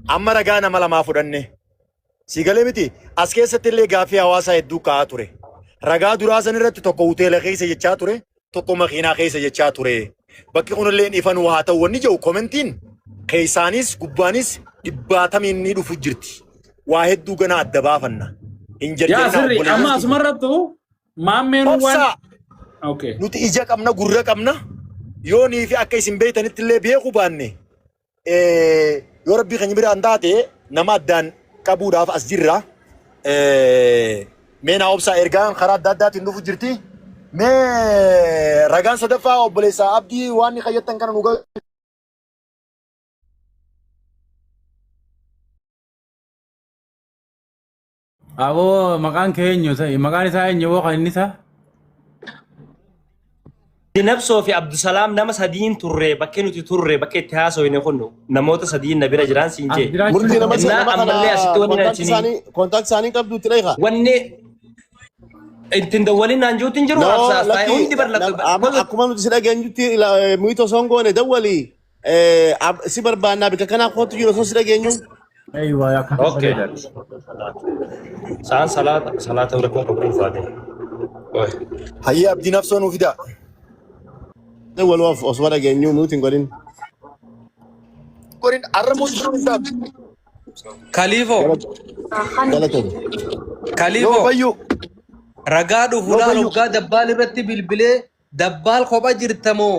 [SPEAKER 1] amma ragaa nama lamaa fudhanne. Si galee miti as keessatti illee gaaffii hawaasaa hedduu ka'aa ture. Ragaa duraa san irratti tokko hoteela keessa jechaa ture, tokko makiinaa keessa jechaa ture. Bakki kunillee ifa nuu haa ta'u wanni jedhu komentiin keessaanis gubbaanis dhibbaatamiin ni dhufu jirti. Waa hedduu gana adda baafanna. Hin
[SPEAKER 13] Yaa
[SPEAKER 1] jarjarinaa
[SPEAKER 13] sirri
[SPEAKER 1] obboleeyyan
[SPEAKER 13] amma
[SPEAKER 1] kiyya.
[SPEAKER 13] asumarrattu maammeen waan.
[SPEAKER 1] Obsaa
[SPEAKER 13] Okay.
[SPEAKER 1] nuti ija qabna gurra qabna yoo nii fi akka isin beektanitti illee beekuu baanne yoo rabbii keenya biraan taate nama addaan qabuudhaaf as jirra. Mee naa obsaa ergaan karaa adda addaatiin dhufu jirti. Mee ragaan sadaffaa obboleessa Abdii waan ni kayyattan kana nu
[SPEAKER 8] Aboo maqaan kee eenyu ta'e? Maqaan isaa eenyu boo kan inni isaa?
[SPEAKER 2] Nabsoo fi Abdusalaam nama sadiin turre bakkee nuti turre bakkee itti haasofne kun namoota sadiin na bira jiraan siin
[SPEAKER 8] As
[SPEAKER 2] jee.
[SPEAKER 8] jiraachuun
[SPEAKER 6] Murtii nama
[SPEAKER 2] Innaa
[SPEAKER 6] nama kana
[SPEAKER 2] ammallee asitti wanni
[SPEAKER 6] kontaakti
[SPEAKER 2] isinii
[SPEAKER 6] isaanii kontaakti isaanii qabdu itti dheekaa.
[SPEAKER 2] wanni ittiin dawwaliin naan jiruutti hin jiru
[SPEAKER 6] No,
[SPEAKER 2] absaas taa'e
[SPEAKER 6] lakki
[SPEAKER 2] hundi bar
[SPEAKER 6] amma akkuma nuti si dhageenyutti muyita osoo hin goone dawwali si barbaannaa bika kanaa kootu jiru osoo si dhageenyu.
[SPEAKER 8] Eeywa akka
[SPEAKER 2] Okay.
[SPEAKER 8] bareedaadha.
[SPEAKER 2] Sa'aan salaata salaata bira kun qabu ulfaate.
[SPEAKER 1] Hayyee Abdii nafsoo nuu fidaa.
[SPEAKER 6] Dawwaluu osoo dhageenyu nuti hin godhin.
[SPEAKER 1] Godhin arra mootii hin taatu.
[SPEAKER 4] Kaliifoo.
[SPEAKER 6] Galatoomi.
[SPEAKER 1] Yoo
[SPEAKER 4] Kaliifoo.
[SPEAKER 1] bayyuu
[SPEAKER 4] Ragaa
[SPEAKER 1] yoo
[SPEAKER 4] dhufuudhaan
[SPEAKER 1] bayyuu
[SPEAKER 4] hoggaa dabbaal irratti bilbilee dabbaal kopha jirtamoo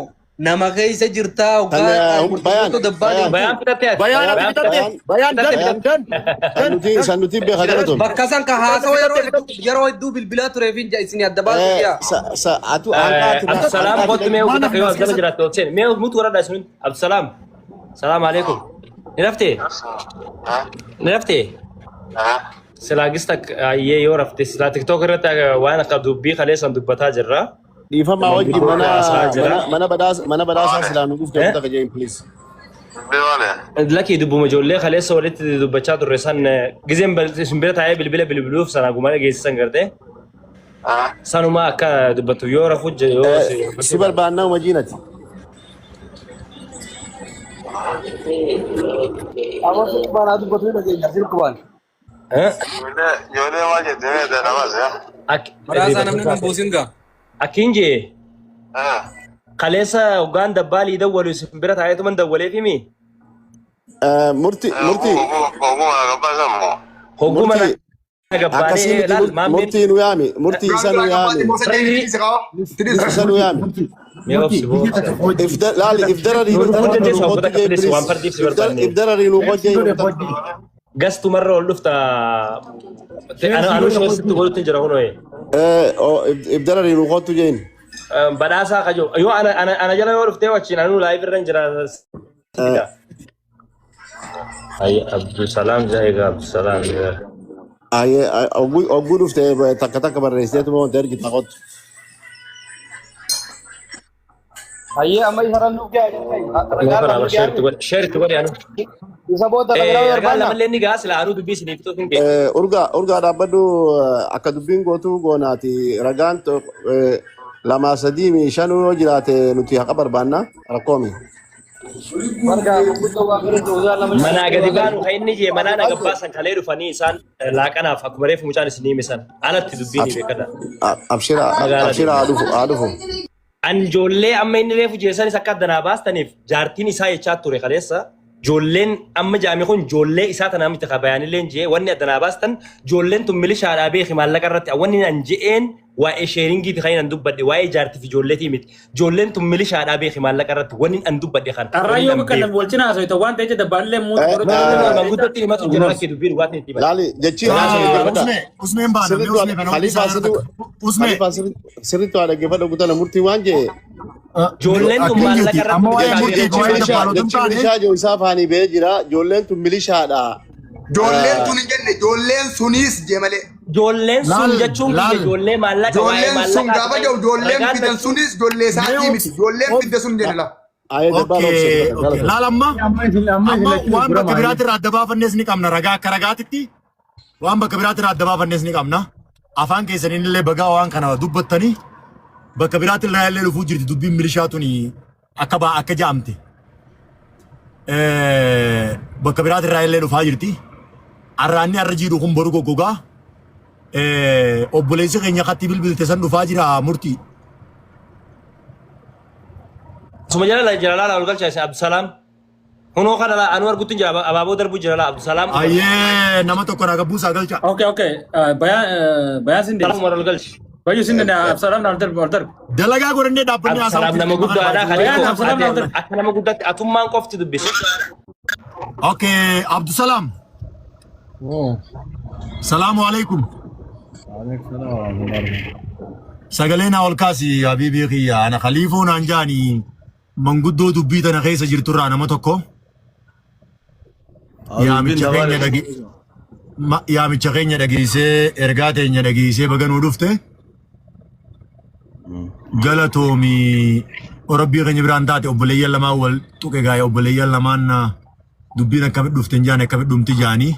[SPEAKER 4] nama keessa jirtaa
[SPEAKER 6] Kan
[SPEAKER 4] hoggaa murtii
[SPEAKER 6] bayaan
[SPEAKER 4] guutuu dabbaal
[SPEAKER 6] bayaan
[SPEAKER 2] Bayaan fitatte ati.
[SPEAKER 1] bayaan ati
[SPEAKER 2] Bayaan
[SPEAKER 1] fitatte
[SPEAKER 2] fitatte.
[SPEAKER 1] bayaan dan
[SPEAKER 2] Fitatte
[SPEAKER 6] bayaan
[SPEAKER 2] fitatte.
[SPEAKER 1] dan dan
[SPEAKER 6] san nuti
[SPEAKER 1] dan
[SPEAKER 6] san nuti beeka galatoomi.
[SPEAKER 4] Bakka san ka haasawa yeroo hedduu yeroo hedduu bilbilaa tureef hin isin adda baasuu yaa.
[SPEAKER 6] Sa sa atu hanqaati
[SPEAKER 2] Abdusalaam
[SPEAKER 6] hanqaati
[SPEAKER 2] kottu mee
[SPEAKER 8] Waan
[SPEAKER 2] uffata
[SPEAKER 8] hafe
[SPEAKER 2] yoo
[SPEAKER 8] as
[SPEAKER 2] as jala
[SPEAKER 8] keessatti
[SPEAKER 2] jiraatte ol seeni. Mee mutu warra isin Abdusalaam. Salaam alaikum. Ni raftee? Ni raftee? Silaa gista ayyee yoo rafte silaa tiktook irratti waan akka dubbii kaleessan dubbataa jirra.
[SPEAKER 6] Dhiifama wajjin
[SPEAKER 2] Manguddoo
[SPEAKER 6] mana
[SPEAKER 2] haasaa jira.
[SPEAKER 6] mana mana badhaasa mana badhaasaa silaa nu dhufte
[SPEAKER 2] Eh?
[SPEAKER 6] uffata kajeen please.
[SPEAKER 2] Lakki dubbuma ijoollee kaleessa walitti dubbachaa turre san gizeen isin bira taa'ee bilbila bilbiluuf sana guma dhageessisan gartee sanuma akka dubbattu yoo rafu yoo
[SPEAKER 6] Si barbaannaa wajjin ati.
[SPEAKER 12] Aboo silkubaan haa dubbatu dhageenya silkubaan.
[SPEAKER 4] Badhaasaa namni nun buusin gaa.
[SPEAKER 2] Akkiin jee kaleessa hoggaan dabbaalii dawwalu isin bira taa'eetuman dawwaleef himi
[SPEAKER 6] Murti murti
[SPEAKER 2] hogguma
[SPEAKER 6] murti
[SPEAKER 2] na
[SPEAKER 6] akkasii
[SPEAKER 2] gabbaalee
[SPEAKER 6] miti
[SPEAKER 2] laal maammeen
[SPEAKER 6] murtii nu yaami murtii isa nu yaami isa nu yaami.
[SPEAKER 2] mee obsi boo
[SPEAKER 6] Ifda laali ifdararii
[SPEAKER 2] Nuuf
[SPEAKER 6] ifdararii nu
[SPEAKER 2] dandeessu
[SPEAKER 6] kottu
[SPEAKER 2] hoggota
[SPEAKER 6] jee
[SPEAKER 2] kappileessi waan
[SPEAKER 6] please.
[SPEAKER 2] fardiif si barbaanne
[SPEAKER 6] Ifdararii nu kottu jee murta.
[SPEAKER 2] gastumarra ol dhufta anu sheesitti godhutti jira kunoo
[SPEAKER 6] Ifdararii nu kottu jeen.
[SPEAKER 2] Badhaasaa kajo yoo ana ana ana jala yoo dhuftee wachiin anuu live irra hin jira. Ay Abdusalaam jaa Abdusalaam jaa.
[SPEAKER 6] Aye ogguu dhufte takka takka barreessiteetuma wanta ergita kottu.
[SPEAKER 12] Hayyee amma isa rannuuf gahaa
[SPEAKER 2] Mee
[SPEAKER 12] ragaa
[SPEAKER 2] kana
[SPEAKER 12] lama
[SPEAKER 2] share itti godhi share itti godhi anu.
[SPEAKER 12] Isa booda ragaa
[SPEAKER 2] Ragaan
[SPEAKER 12] barbaanna.
[SPEAKER 2] lamallee ni gaa sila anuu dubbii isiniif tuuf hin gee.
[SPEAKER 6] Urgaa urgaa dhaabbadhu akka dubbiin gootuu goonaati ragaan lamaa sadii mi shanuu yoo jiraate nuti haqa barbaanna rakkoomi.
[SPEAKER 12] Marga manguddoo waa gara udaa lama
[SPEAKER 2] Manaa gadi baanu kan inni jee manaa na gabbaasan kalee dhufanii isaan laaqanaaf akkuma reefu mucaan isinii hime san alatti dubbiin ni beekadha.
[SPEAKER 6] Abshira
[SPEAKER 2] Magaala
[SPEAKER 6] abshira haa dhufu haa dhufu.
[SPEAKER 2] An ijoollee amma inni reefu jeessanis akka addanaa baastaniif jaartiin isaa jechaa ture kaleessa. Ijoolleen amma jaame kun ijoollee isaa tanaa miti kabayaanillee jee wanni addanaa baastan ijoolleen tun milishaadhaa beeki maallaqa irratti wanni an je'een waa'ee sheeringiiti kan an dubbadhe waa'ee jaartiif ijoolleetii miti. Ijoolleen tun milishaadhaa beeki maallaqa irratti wanni an dubbadhe kan
[SPEAKER 13] Carraa
[SPEAKER 2] wanni
[SPEAKER 13] yoo
[SPEAKER 2] an
[SPEAKER 13] bakka
[SPEAKER 2] beeku.
[SPEAKER 13] namni wal cinaa haasofte waan ta'eef dabbaallee muutu
[SPEAKER 6] Eh,
[SPEAKER 2] Manguddootti himatu jira rakkee dubbii dhugaatiin itti himatu.
[SPEAKER 6] Laali jechi haasa dhaggeeffadha.
[SPEAKER 1] Usme Usmeen baana mee
[SPEAKER 6] Sirriitti
[SPEAKER 1] Usmee kana hundi
[SPEAKER 6] Khaliifaa
[SPEAKER 1] isaa
[SPEAKER 6] sirriitti
[SPEAKER 1] Usme
[SPEAKER 6] Khaliifaa sirriitti waa dhaggeeffadha kutana murtii waan jee
[SPEAKER 2] Ijoolleen tun
[SPEAKER 1] akkin
[SPEAKER 2] maallaqa
[SPEAKER 1] jirti
[SPEAKER 2] irratti
[SPEAKER 1] amma waa'ee
[SPEAKER 2] milishaa
[SPEAKER 1] murtii
[SPEAKER 2] beeku.
[SPEAKER 6] jechi
[SPEAKER 1] waa'ee
[SPEAKER 6] milishaa
[SPEAKER 1] dabbaalota hin
[SPEAKER 6] jechi
[SPEAKER 1] taane
[SPEAKER 6] milishaa jiru isaa faanii ba'ee jira ijoolleen tun milishaadha.
[SPEAKER 3] Ijoolleen tun hin jenne ijoolleen suniis jee malee.
[SPEAKER 2] Ijoolleen sun
[SPEAKER 8] Laal
[SPEAKER 2] jechuun kiyya
[SPEAKER 8] laal
[SPEAKER 2] ijoollee maallaqa waa'ee
[SPEAKER 3] Ijoolleen sun
[SPEAKER 2] maallaqaati
[SPEAKER 3] gaafa
[SPEAKER 2] kan
[SPEAKER 3] jedhu ijoolleen
[SPEAKER 2] ragaan
[SPEAKER 3] fidan
[SPEAKER 2] lachuu
[SPEAKER 3] sunis ijoollee
[SPEAKER 1] mee
[SPEAKER 3] isaatii miti. Ijoolleen fidde sun jenne la.
[SPEAKER 6] Ayee dabbaal obsa
[SPEAKER 1] Okay, okay.
[SPEAKER 6] galatoomi.
[SPEAKER 1] Laal amma
[SPEAKER 8] Amma isin amma isin
[SPEAKER 1] amma
[SPEAKER 8] lachuu
[SPEAKER 1] waan bakka
[SPEAKER 8] gurgurama.
[SPEAKER 1] biraatti irraa adda baafannes ni qabna ragaa akka ragaatitti waan bakka biraatti irraa adda baafannes ni qabna. Afaan keessaniin illee bagaa waan kana dubbattanii bakka biraatti irraa illee dhufuu jirti dubbiin milishaa tuni akka baa akka ja'amte. Bakka biraatirraa illee dhufaa jirti. Arraanni arra jiidhu kun boru goggogaa. Obboleessi keenya katti bilbilte san dhufaa jira murtii.
[SPEAKER 2] Suma jala jala laala ol galcha isin Abdusalaam. Hunoo kana laa anuu argutti jira abaaboo darbu jira laa Abdusalaam.
[SPEAKER 1] Ayyee nama tokko naa gabbuusaa galcha.
[SPEAKER 13] Okay, okay. Bayaan bayaan sin
[SPEAKER 2] Salaam
[SPEAKER 13] deebisa.
[SPEAKER 2] Umar ol galchi.
[SPEAKER 13] Bayyuu sin danda'a. Absalaam naaf darbi ol darbi.
[SPEAKER 1] Dalagaa godhannee dhaabbannee haasa'uu
[SPEAKER 2] Abdusalaam nama
[SPEAKER 1] jirti maqaan
[SPEAKER 2] guddaadha.
[SPEAKER 1] baay'ee.
[SPEAKER 13] Bayaan
[SPEAKER 2] Kaliifoo
[SPEAKER 13] Absalaam naaf darbi.
[SPEAKER 2] akka nama guddaatti atummaan qofti dubbisi.
[SPEAKER 1] Okay, Abdusalaam. Salaamu alaikum. Sagalee naa ol kaasi habiibii kiyya. Ana khaliifoo naan jaani manguddoo dubbii tana keessa jirturraa nama tokko. Yaamicha keenya dhage yaamicha keenya dhageessee ergaa teenya dhageessee baga nuu dhufte. Galatoomi rabbii keenya biraan taate obboleeyyan lamaan wal tuqe gaa'e obboleeyyan lamaan dubbiin akkamitti dhufte hin jaane akkamitti dhumti jaanii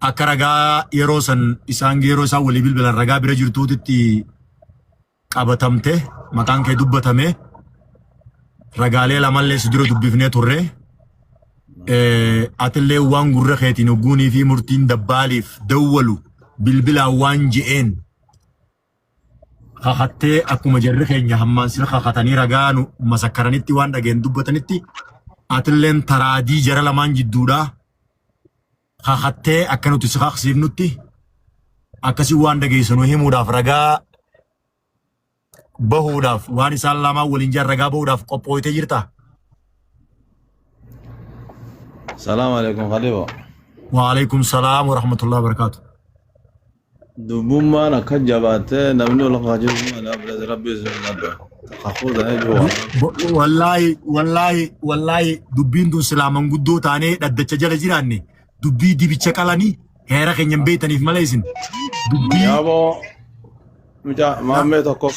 [SPEAKER 1] akka ragaa yeroo san isaan yeroo isaan walii bilbilan ragaa bira jirtuutitti qabatamte maqaan kee dubbatame ragaalee lamallee si dura dubbifnee turre. Atillee waan gurra keetiin hogguunii fi murtiin dabbaaliif dawwalu bilbilaan waan je'een kakattee akkuma jarri keenya hammaan sira kakatanii ragaa nu masakkaranitti waan dhageen dubbatanitti atilleen taraadii jara lamaan jidduudhaa kakattee akka nuti si kaksiifnutti akkasii waan dhageessu nu himuudhaaf ragaa bahuudhaaf waan isaan lamaan waliin jiran ragaa bahuudhaaf qophooytee jirta.
[SPEAKER 14] Salaam alaikum Khalifa.
[SPEAKER 1] Waalaikum salaam wa rahmatullahi wa barakaatu.
[SPEAKER 14] Dubbummaan akka jabaattee namni ol kajiru mana biratti rabbi isin nadda. Kakuu ta'ee jiru waan.
[SPEAKER 1] Wallaahi wallaahi wallaahi dubbiin tun silaa manguddoo taanee dhaddacha jala jiraanne dubbii dibicha qalanii heera keenya hin beektaniif malee isin dubbii
[SPEAKER 14] Yaaboo mucaa maammee tokko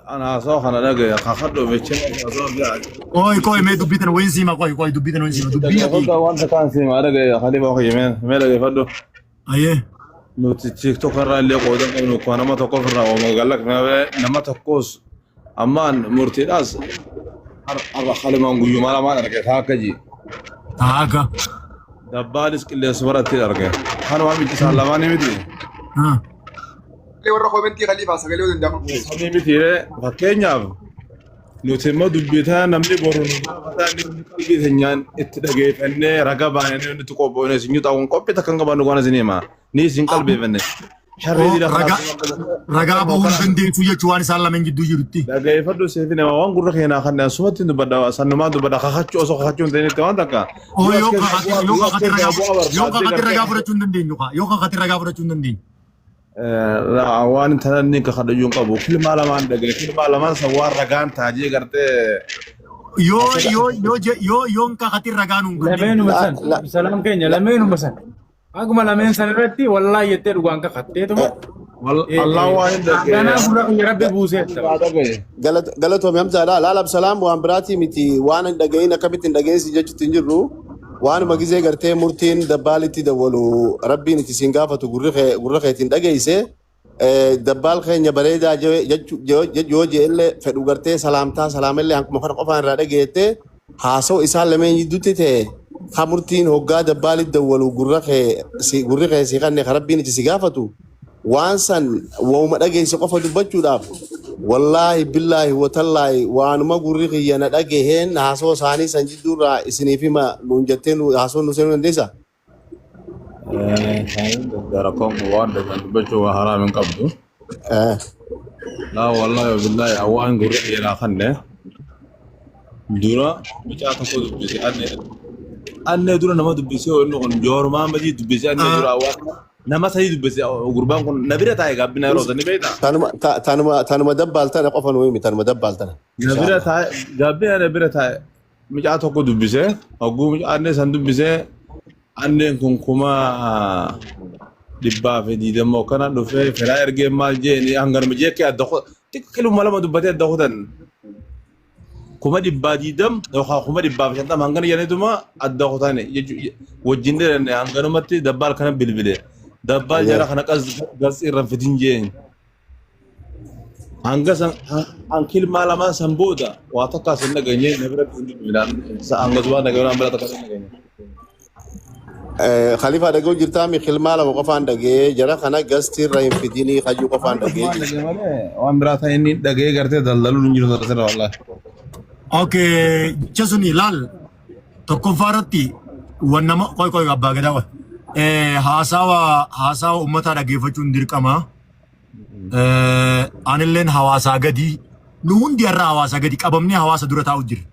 [SPEAKER 14] ana haasawaa kana dhagaye kakadhu bechina haasawaa bi'a.
[SPEAKER 1] Qoy qoy mee dubbii tana wayin siima qoy qoy dubbii tana wayin siima dubbii ati
[SPEAKER 14] Dhaggeeffadhu wanta kaan siima dhagaye Khalifa kiyya mee dhaggeeffadhu.
[SPEAKER 1] Ayyee.
[SPEAKER 14] Nuti TikTok irraa illee qooda hin qabnu kan nama tokko ofirraa ooma gallaqne nama tokkos ammaan murtiidhaas har'a halimaan guyyumaa lamaan arge taa akka ji.
[SPEAKER 1] Taaka.
[SPEAKER 14] Dabbaalis qilleensa baratti arge. Kanuma miti isaan lamaan miti.
[SPEAKER 3] Warra koomentii khaliifaa sagalee yoo danda'ama.
[SPEAKER 14] Samii miti fakkeenyaaf nuti immoo dubbii tana namni boru nu gaafataa inni qalbii keenyaan itti dhageeffannee raga baanee nuti qophoone isin yuuxaawwan qophii takka hin qabannu waan isin hima. Ni isin qalbeeffanne. Sharrii
[SPEAKER 1] Oo,
[SPEAKER 14] dila
[SPEAKER 1] ragaa ragaa bahuu hin dandeessu jechuu waan isaan lameen gidduu jirutti.
[SPEAKER 14] Dhageeffadhu seefi nama waan gurra keenyaa kan sumatti dubbadha sannumaan dubbadha kakachuu osoo kakachuu hin ta'initti waan takka.
[SPEAKER 1] Oo
[SPEAKER 14] Yoo as
[SPEAKER 1] yoo
[SPEAKER 14] keessaa
[SPEAKER 1] kakati
[SPEAKER 14] bu'aa
[SPEAKER 1] yoo
[SPEAKER 14] yoo as
[SPEAKER 1] kakati
[SPEAKER 14] keessaa
[SPEAKER 1] ragaa
[SPEAKER 14] bu'aa
[SPEAKER 1] yoo
[SPEAKER 14] barbaaddee
[SPEAKER 1] kakati ragaa
[SPEAKER 14] gartee
[SPEAKER 1] fudhachuu hin dandeenyu kaa yoo kakati ragaa fudhachuu hin dandeenyu.
[SPEAKER 14] Waan tana inni kakadhu hin qabu. Filmaa lamaan dhagaye filmaa lamaan san waan ragaan taajee gartee
[SPEAKER 1] Yoo yoo yoo yoo yoon kakati ragaa nuun kenninu.
[SPEAKER 8] Lameenuma san Abdusalaam keenya lameenuma san Akkuma lameen san irratti wallaahi jettee dhugaan kakatteetuma.
[SPEAKER 14] Allah waan hin dhagaye.
[SPEAKER 8] Ganaa gurra kiyya rabbi buusee.
[SPEAKER 6] Galatoomi Hamzaadha. Laala Absalaam waan biraatii miti waan hin dhagahin akkamitti hin dhagahin si jechuutti hin jirru. Waanuma gizee gartee murtiin dabbaalitti dawwalu rabbiin itti siin gaafatu gurra keetiin dhageesse. Dabbaal keenya bareedaa yoo jeellee fedhu gartee salaamtaa salaamallee hankuma kana qofaan irraa dhageette haasoo isaan lameen jidduutti ta'e ha murtiin hoggaa dabbaalitti dawwalu gurra kee gurri kee si kanne ka rabbiin itti si gaafatu waan san wauma dhageesse qofa dubbachuudhaaf wallaahi billaahi watallaahi waanuma gurri kiyya na dhagaheen haasoo isaanii san jidduurraa isiniif hima nuun jettee haasoo nu seenuu dandeessaa?
[SPEAKER 14] Rakkoon kun waan dhaqan dubbachuu waan haraam hin qabdu. Laa wallaahi billaahi waan gurra dhiiraa kanne dura mucaa tokko dubbise anne anne dura nama dubbise inni kun joormaa majii dubbise anne dura waan nama sadii dubbise gurbaan kun na bira taa'e gaabbina yeroo sani beektaa.
[SPEAKER 6] Tanuma tanuma tanuma dabbaaltana qofa nu himi tanuma dabbaaltana.
[SPEAKER 14] Na bira taa'e gaabbina na bira taa'e mucaa tokko dubbise hogguu mucaa annee san dubbise anneen kun 20,200 akkana dhufee firaa ergee maal jeeni hanganuma jeekkee adda xiqqiluma lama dubbatee adda kutan 20,000 yookaan 150,000 hangana jedhaniituma adda kutan wajjin dheeranne hanganumatti dabbaal kana bilbile dabbaal jara kana qas irra fidin jeen. Hanga san an kilmaa lamaan san booda waa takka as hin dhageenye na biratti hin dubbilaan hanga subaa dhageenye waan bira takka hin dhageenye.
[SPEAKER 6] Khalifa dhaga'uu jirtaa mi kilmaa lama qofaan dhaga'ee jara kana gastii irra hin fidinii hayyuu qofaan dhaga'ee
[SPEAKER 14] Waan
[SPEAKER 6] jira.
[SPEAKER 14] dhagee malee waan biraa ta'e inni dhagee gartee daldaluun hin jiru asirra wallaahi.
[SPEAKER 1] Okay, jecha suni laal tokkoffaa irratti wan nama qoy qoy abbaa gadaa qoy. Haasawa haasawa uummataa dhaggeeffachuun dirqama. Anilleen hawaasaa gadi nu hundi irraa hawaasaa gadi qabamnee hawaasa dura taa'u jirra.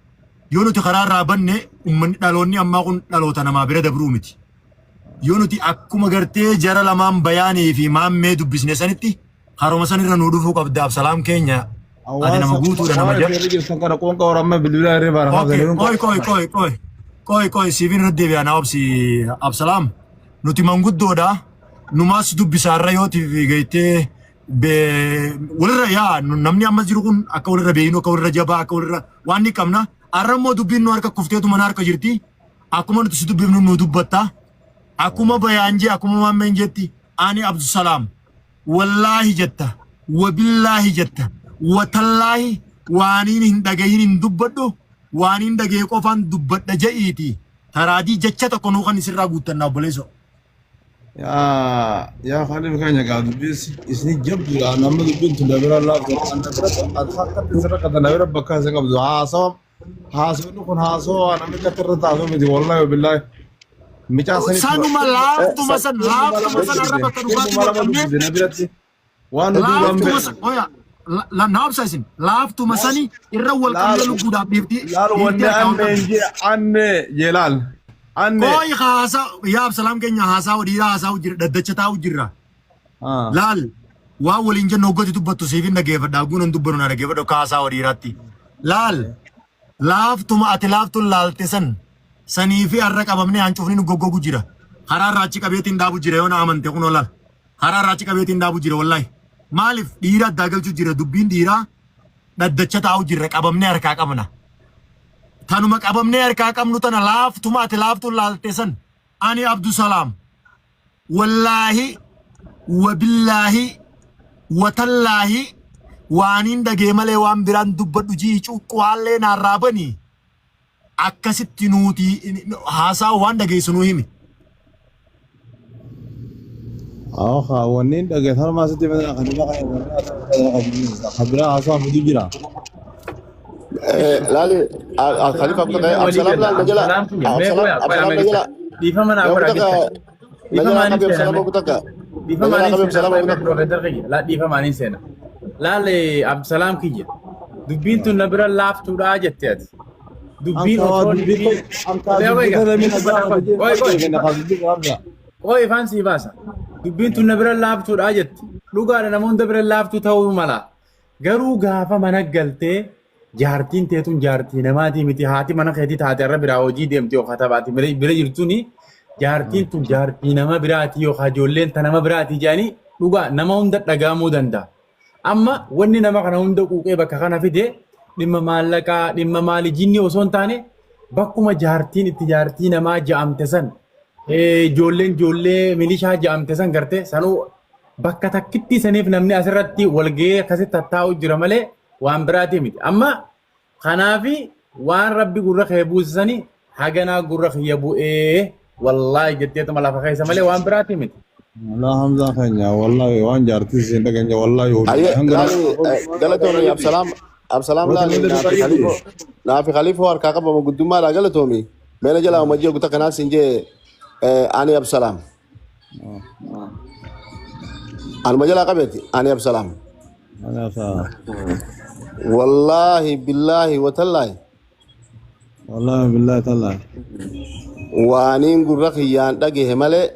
[SPEAKER 1] Yoo nuti karaa irraa banne uummanni dhaloonni ammaa kun dhaloota namaa bira dabruu miti. Yoo nuti akkuma gartee jara lamaan bayaanii fi maammee dubbisne sanitti haroma sanirra nuu dhufuu qabda Absalaam keenya ati nama
[SPEAKER 14] Hawaasa
[SPEAKER 1] guutuudha nama
[SPEAKER 14] waan
[SPEAKER 1] jab.
[SPEAKER 14] isin jirtan kana qoonqa horamma bilbila irra bara
[SPEAKER 1] Okay, qoy qoy qoy qoy qoy qoy siifin irra deebi'a naa obsi Absalaam nuti manguddoodha numaas dubbisaarra yoo gaytee walirra yaa namni amma jiru kun akka walirra beeynu akka walirra jabaa akka walirra waan ni qabna har'a immoo dubbiin nu harka kufteetu mana harka jirti akkuma nuti si dubbifnu nu dubbatta akkuma bayaan jee akkuma maammeen jetti ani Abdusalaam wallaahi jetta wabillaahi jetta watallaahi waaniin hin dhagahin hin dubbadhu waaniin dhagahe qofaan dubbadha je'iiti taraadii jecha tokko nuu kan isirraa guuttannaa obboleessoo.
[SPEAKER 14] Yaa yaa Khalifa keenya gaa dubbiin isin jabduudha nama dubbiin tun dabira laaftu akkatti sirra qata nabira bakka isin qabdu haasawa haasawni kun haasawa namni akkatti irra taasuu miti wallahi billaahi micaa sanitti
[SPEAKER 1] Sanuma laaftuma san laaftuma san har'a bakka dhugaatii
[SPEAKER 14] ilma
[SPEAKER 1] wal
[SPEAKER 14] lama
[SPEAKER 1] qabnee
[SPEAKER 14] dubbise na biratti waan nuti waan
[SPEAKER 1] laaftuma
[SPEAKER 14] beeknu
[SPEAKER 1] san oya na obsa isin laaftuma sani irra wal qabnee
[SPEAKER 14] laal
[SPEAKER 1] lubbuudhaaf dhiifti
[SPEAKER 14] laal
[SPEAKER 1] dhiifti
[SPEAKER 14] wanni
[SPEAKER 1] harkaa wal
[SPEAKER 14] anne
[SPEAKER 1] qabne.
[SPEAKER 14] hin jee anne jee laal anne
[SPEAKER 1] Qoy haasaa yaa Absalaam keenya haasaa dhiiraa haasaa jira dhaddacha taa'u jirra. Laal waan waliin jennu hoggati dubbattu siif hin dhageeffadha haguun hin dubbanu na dhageeffadhu akka haasaa dhiiraatti. Laal laaftuma ati laaftuun laalte san sanii fi har'a qabamnee hancufni nu goggogu jira. Karaa irraa achi qabeetiin dhaabu jira yoo na amante kunoo laal. Karaa irraa achi qabeetiin dhaabu jira wallaahi. Maaliif dhiira addaa galchuu jira dubbiin dhiiraa dhaddacha taa'u jirra qabamnee harkaa qabna. Tanuma qabamnee harkaa qabnu tana laaftuma ati laaftuun laalte san ani Abdusalaam wallaahi wabillaahi watallaahi waaniin dhagee malee waan biraan dubbadhu jii cuqqaallee naarraa bani akkasitti nuuti haasaa waan dhageessu nuu himi.
[SPEAKER 14] Awwa wanni dhageessan maa sitti mana kan biraa kan biraa haasawaa fidu jira.
[SPEAKER 6] Laali Khalifa
[SPEAKER 8] Mee
[SPEAKER 6] Abdul
[SPEAKER 8] walii
[SPEAKER 6] Absalam
[SPEAKER 8] galla
[SPEAKER 6] laal na jala
[SPEAKER 8] Absalaam kiyya mee
[SPEAKER 6] Absalam
[SPEAKER 8] qoya qoya
[SPEAKER 6] Absalam
[SPEAKER 8] mee
[SPEAKER 6] na jala
[SPEAKER 8] dhiifama naa
[SPEAKER 6] yaa
[SPEAKER 8] godha
[SPEAKER 6] kutaka
[SPEAKER 8] getta
[SPEAKER 6] na
[SPEAKER 8] dhiifama
[SPEAKER 6] jala
[SPEAKER 8] anin
[SPEAKER 6] qabi
[SPEAKER 8] seena
[SPEAKER 6] Absalam
[SPEAKER 8] mee
[SPEAKER 6] kutaka na
[SPEAKER 8] dhiifama
[SPEAKER 6] jala
[SPEAKER 8] anin
[SPEAKER 6] qabi
[SPEAKER 8] seena
[SPEAKER 6] Absalam
[SPEAKER 8] qoya mee
[SPEAKER 6] kutaka
[SPEAKER 8] profeesar kiyya laa dhiifama anin seena laale Absalaam kiyya dubbiin tun na bira laaftuudha jette ati dubbiin
[SPEAKER 14] Anka waa
[SPEAKER 8] osoo
[SPEAKER 14] dubbii
[SPEAKER 8] dubbii
[SPEAKER 14] anka
[SPEAKER 8] qoya
[SPEAKER 14] dubbii
[SPEAKER 8] qoya
[SPEAKER 14] kana
[SPEAKER 8] ni
[SPEAKER 14] mina
[SPEAKER 8] dubbata
[SPEAKER 14] gaafa
[SPEAKER 8] qoy
[SPEAKER 14] dubbii
[SPEAKER 8] qoy qoy
[SPEAKER 14] kenna kan dubbii qabda.
[SPEAKER 8] Qoy ifaan sii baasa. Dubbiin tun na bira laaftuudha jetti. Dhugaadha nama hunda bira laaftuu ta'uu mala. Garuu gaafa mana galtee jaartiin teetun jaartii namaatii miti haati mana keetii taate irra biraa hojii deemti yookaan taphaati bira jirtuni jaartiin tun jaartii nama biraatii yookaan ijoolleen ta nama biraatii jedhanii dhugaa nama hunda dhagahamuu danda'a. Amma wanni nama kana hunda quuqee bakka kana fide dhimma maallaqaa dhimma maali jinni osoo hin taane bakkuma jaartiin itti jaartii namaa ja'amte san ijoolleen ijoollee milishaa ja'amte san garte sanuu bakka takkitti saniif namni asirratti walga'ee akkasitti tattaa'u jira malee waan biraatii miti. Amma kanaafi waan rabbi gurra kee buusisani haganaa gurra kiyya bu'ee wallaahi jetteetuma lafa keessa malee waan biraatii miti.
[SPEAKER 14] Walaa Hamzaa keenya wallahi waan jaartii isin dhageenya wallahi
[SPEAKER 6] Aye
[SPEAKER 14] hanga
[SPEAKER 6] laali galatoomi Absalam Absalam laali naafi Khalifo naafi Khalifo harkaa qabama guddummaadhaa galatoomi meena jala umajjii kuta kanaa sin jee ani Absalam anuma jalaa qabeeti ani Absalam wallaahi billaahi watallaahi
[SPEAKER 14] Wallahi billahi tallahi.
[SPEAKER 6] waaniin gurra kiyyaan dhagahe malee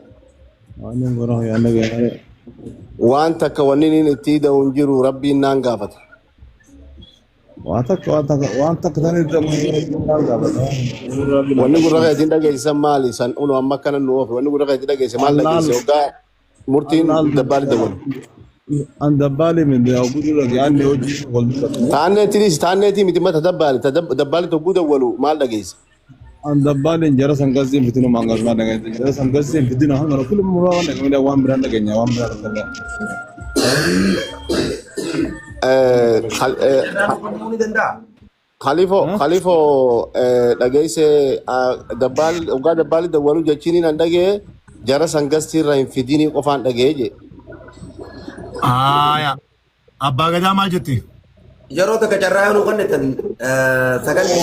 [SPEAKER 14] Waan gurra kiyyaan dhagahe malee.
[SPEAKER 6] waan takka wanni inni itti hidhamu hin jiru rabbiin naan gaafata.
[SPEAKER 14] Waan takka waan takka waan takka tan itti naan gaafata.
[SPEAKER 6] Wanni gurra keetiin dhageessisan maali? San unu amma akkana nu oofe. Wanni gurra keetiin dhageesse maal dhageesse? Hoggaa murtiin dabbaali dawwalu.
[SPEAKER 14] An dabbaali min oguu dhage anni hojii wal dubbatu.
[SPEAKER 6] Taanneetiinis taanneetii miti mata dabbaali. Dabbaali togguu dawwalu maal dhageesse?
[SPEAKER 14] An dabbaali jara san gaziin fitinu mangas maal dhageesse? Jara san gaziin fitinu hamma kullu muraa waan dhageenye waan biraan dhageenya waan biraan dhageenya.
[SPEAKER 12] Nama kennuu ni danda'a.
[SPEAKER 6] Khalifo, Khalifo dhageesse dabbaal dhugaa dabbaali dawwaluu jechiin nan dhagee jara san gastii irra hin fidinii qofaan dhagee je.
[SPEAKER 1] Aayaa. Abbaa Gadaa maal jetti?
[SPEAKER 5] Yeroo takka carraa yoo nu kennitan sagalee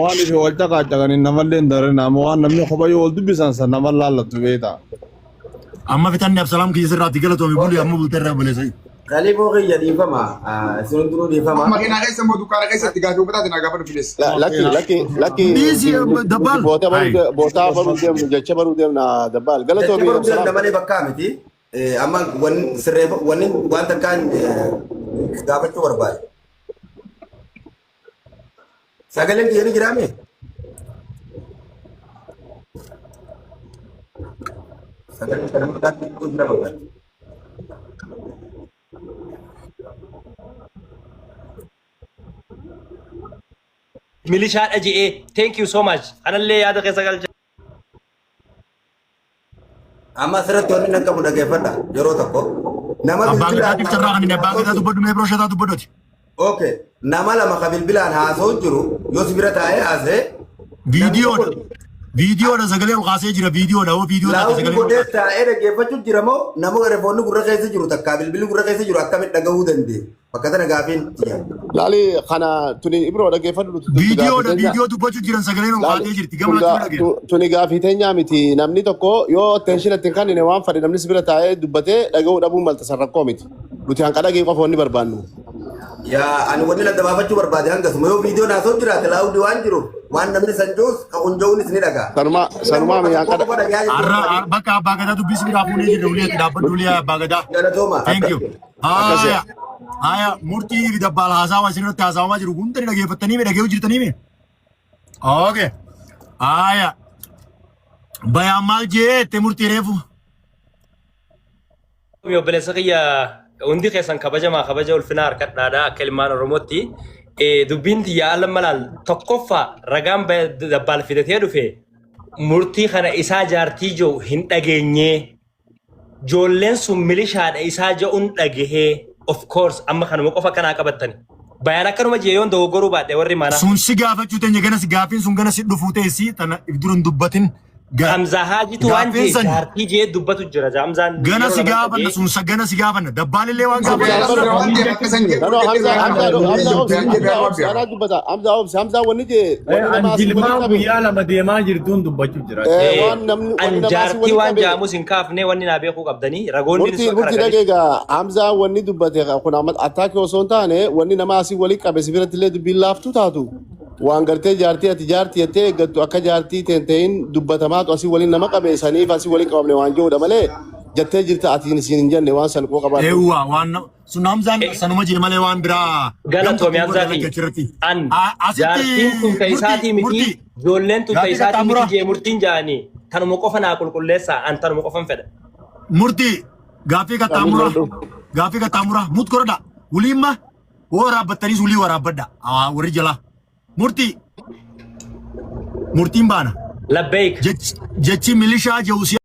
[SPEAKER 14] Waan ifi wal caqaacaqanii namallee hin darin amma waan namni kopha yoo wal dubbisan san nama laallattu beekta.
[SPEAKER 1] Amma fixanni Absalaam kiyya sirraatti galatoomi buli amma bultee irraa buleessa.
[SPEAKER 5] Khalifoo kiyya dhiifama. Isin hundinuu dhiifama.
[SPEAKER 3] Makiinaa keessa immoo dukkaana keessatti gaafii uummataatiin naa gaafadhu files.
[SPEAKER 6] Lakki lakki lakki
[SPEAKER 1] Dhiisi dabbaal.
[SPEAKER 6] boota baruu bootaa baruu deemnu jecha baruu deemna dabbaal
[SPEAKER 5] Jecha
[SPEAKER 6] galatoomi
[SPEAKER 5] baruu deemna
[SPEAKER 6] Absalaam.
[SPEAKER 5] malee bakkaa miti. Amma wanni sirreeffa wanni waan takkaan gaafachuu barbaade. Sagaleen kiyya ni jiraame? Sagaleen kana maqaan jira fakkaata.
[SPEAKER 2] Milishaadha je'ee thank you so much kanallee yaada keessa galcha.
[SPEAKER 5] Amma asirratti wanni nan qabu dhaggeeffadha yeroo tokko. Nama
[SPEAKER 1] Abbaa
[SPEAKER 5] bilbilaan
[SPEAKER 1] Gadaatiif carraa kan inni abbaa Gadaa dubbadhu mee biroo shataa dubbadhuti.
[SPEAKER 5] Okay. Nama lama ka bilbilaan haasa'u jiru yoo si bira taa'ee haasa'e
[SPEAKER 1] Viidiyoodha. Viidiyoodha sagalee ol kaasee jira viidiyoodha hoo viidiyoo taate
[SPEAKER 5] laawutii
[SPEAKER 1] sagalee ol
[SPEAKER 5] godhee
[SPEAKER 1] kaase.
[SPEAKER 5] taa'ee dhaggeeffachuu jira moo nama telefoonni gurra keessa jiru takkaa bilbilli gurra keessa jiru akkamitti dhagahuu dandeenya? Bakka tana gaafiin tiyya.
[SPEAKER 6] Laali kana tuni ibro dhaggeeffadhu nuti tuni gaafii
[SPEAKER 1] Viidiyoodha
[SPEAKER 6] teenya.
[SPEAKER 1] viidiyoo dubbachuu jiran sagaleen ol
[SPEAKER 6] Laali
[SPEAKER 1] kaatee jirti gama
[SPEAKER 6] tun
[SPEAKER 1] lachuu dhageenya.
[SPEAKER 6] tuni gaafii teenyaa miti namni tokko yoo attention itti hin kennine waan fedhe namni si bira taa'ee dubbatee dhaga'uu dhabuun malta san rakkoo miti. Nuti hanqa dhagee qofa wanni barbaannu.
[SPEAKER 5] Yaa ani wanni adda baafachuu barbaade hangasuma yoo viidiyoon haasa'u jiraate laawudii waan jiruuf waan namni san jiruus ka kun jiruunis ni dhaga'a.
[SPEAKER 6] Sanuma
[SPEAKER 5] Namni
[SPEAKER 6] sanumaa
[SPEAKER 5] immoo
[SPEAKER 6] mi
[SPEAKER 5] ka
[SPEAKER 6] hanqa
[SPEAKER 5] tokko qofa dhagayaa jechuu
[SPEAKER 1] Arra
[SPEAKER 5] barbaade.
[SPEAKER 1] bakka abbaa gadaa dubbisi biraa fuunee jirra ulee ati dhaabbadhu ulee abbaa gadaa.
[SPEAKER 5] Galatooma.
[SPEAKER 1] Thank you.
[SPEAKER 6] Akkasi.
[SPEAKER 1] Haaya. Haaya murtii fi dabbaal haasawa isin irratti haasawamaa jiru hunda ni dhageeffattanii mi dhagee'uu jirtanii mi? Okay. Haaya. Bayaan maal jeette murtii reefu?
[SPEAKER 2] Obboleessa kiyya hundi keessan kabajamaa kabaja ulfinaa harkadhaadha akka ilmaan Oromootti. Dubbiin tiyya alla malaal tokkoffaa ragaan dabbaal fidatee dhufe murtii kana isaa jaartii jiru hin dhageenyee. Ijoolleen sun milishaadha isaa ja'uun dhagahee of course amma kanuma qofa kanaa qabattani. Bayaan akkanuma jee yoon dogoggoruu baadhe warri manaa.
[SPEAKER 1] Sun si gaafachuu teenya gana si gaafiin sun gana si dhufuu teessi tana if dura hin dubbatin.
[SPEAKER 2] Hamzaa Haajitu waan
[SPEAKER 1] Gaafiin
[SPEAKER 2] jee
[SPEAKER 1] san
[SPEAKER 2] jaartii jee dubbatu jira. Hamzaan
[SPEAKER 1] gana
[SPEAKER 2] yeroo
[SPEAKER 1] si
[SPEAKER 2] lama
[SPEAKER 1] gaafanna
[SPEAKER 2] dhagee.
[SPEAKER 1] sun gana si gaafanna dabbaalillee waan gaafatan.
[SPEAKER 3] Waan ta'eef akka san
[SPEAKER 6] No, no, Hamza, Hamza, Hamza, obsi, Hamza, obsi, anaa dubbata. Hamza, obsi, Hamza, wanni jee, wanni
[SPEAKER 8] An
[SPEAKER 6] nama asii waliin
[SPEAKER 8] jilmaa
[SPEAKER 6] qabe,
[SPEAKER 8] guyyaa lama deemaa jirtuun dubbachuu jira.
[SPEAKER 6] waan namni,
[SPEAKER 2] An
[SPEAKER 6] wanni nama asii
[SPEAKER 2] jaartii
[SPEAKER 6] waliin
[SPEAKER 2] waan
[SPEAKER 6] qabe,
[SPEAKER 2] jaamus hin kaafne wanni naa beekuu qabdanii ragoonni
[SPEAKER 6] murtii,
[SPEAKER 2] sun akka
[SPEAKER 6] murtii
[SPEAKER 2] raganii.
[SPEAKER 6] dhageegaa, Hamza wanni dubbate kun amma attaakii osoo hin taane, wanni nama asii waliin qabe si biratti illee dubbiin laaftuu taatu. Waan gartee jaartii ati jaartii jettee eeggattu akka jaartii teen ta'in dubbatamaatu asii waliin nama qabe saniif asii waliin qabamne waan jiruudha malee jettee jirta ati isin hin jenne waan san quba qabaadhu.
[SPEAKER 1] Eewwa waan sun Hamzaan sanuma jee malee waan biraa gam
[SPEAKER 2] Galatoomi
[SPEAKER 1] tokkoon
[SPEAKER 2] Hamzaa
[SPEAKER 1] godhe
[SPEAKER 2] kiyya.
[SPEAKER 1] achirratti.
[SPEAKER 2] An
[SPEAKER 1] Asitti
[SPEAKER 2] jaartiin tun ta
[SPEAKER 1] murtii
[SPEAKER 2] isaatii miti
[SPEAKER 1] murtii
[SPEAKER 2] ijoolleen tun ta
[SPEAKER 1] gaaffii
[SPEAKER 2] isaatii miti
[SPEAKER 1] qaxxaamuraa
[SPEAKER 2] jee murtiin jaanii tanuma qofa naa qulqulleessaa an tanuma qofan fedha.
[SPEAKER 1] murtii gaaffii qaxxaamuraa gaaffii qaxxaamuraa mut korodha wuliimma hoo waraabbattaniis wulii waraabbadha warri jalaa murtii murtiin baana
[SPEAKER 2] Labbeek.
[SPEAKER 1] jechi milishaa jehu si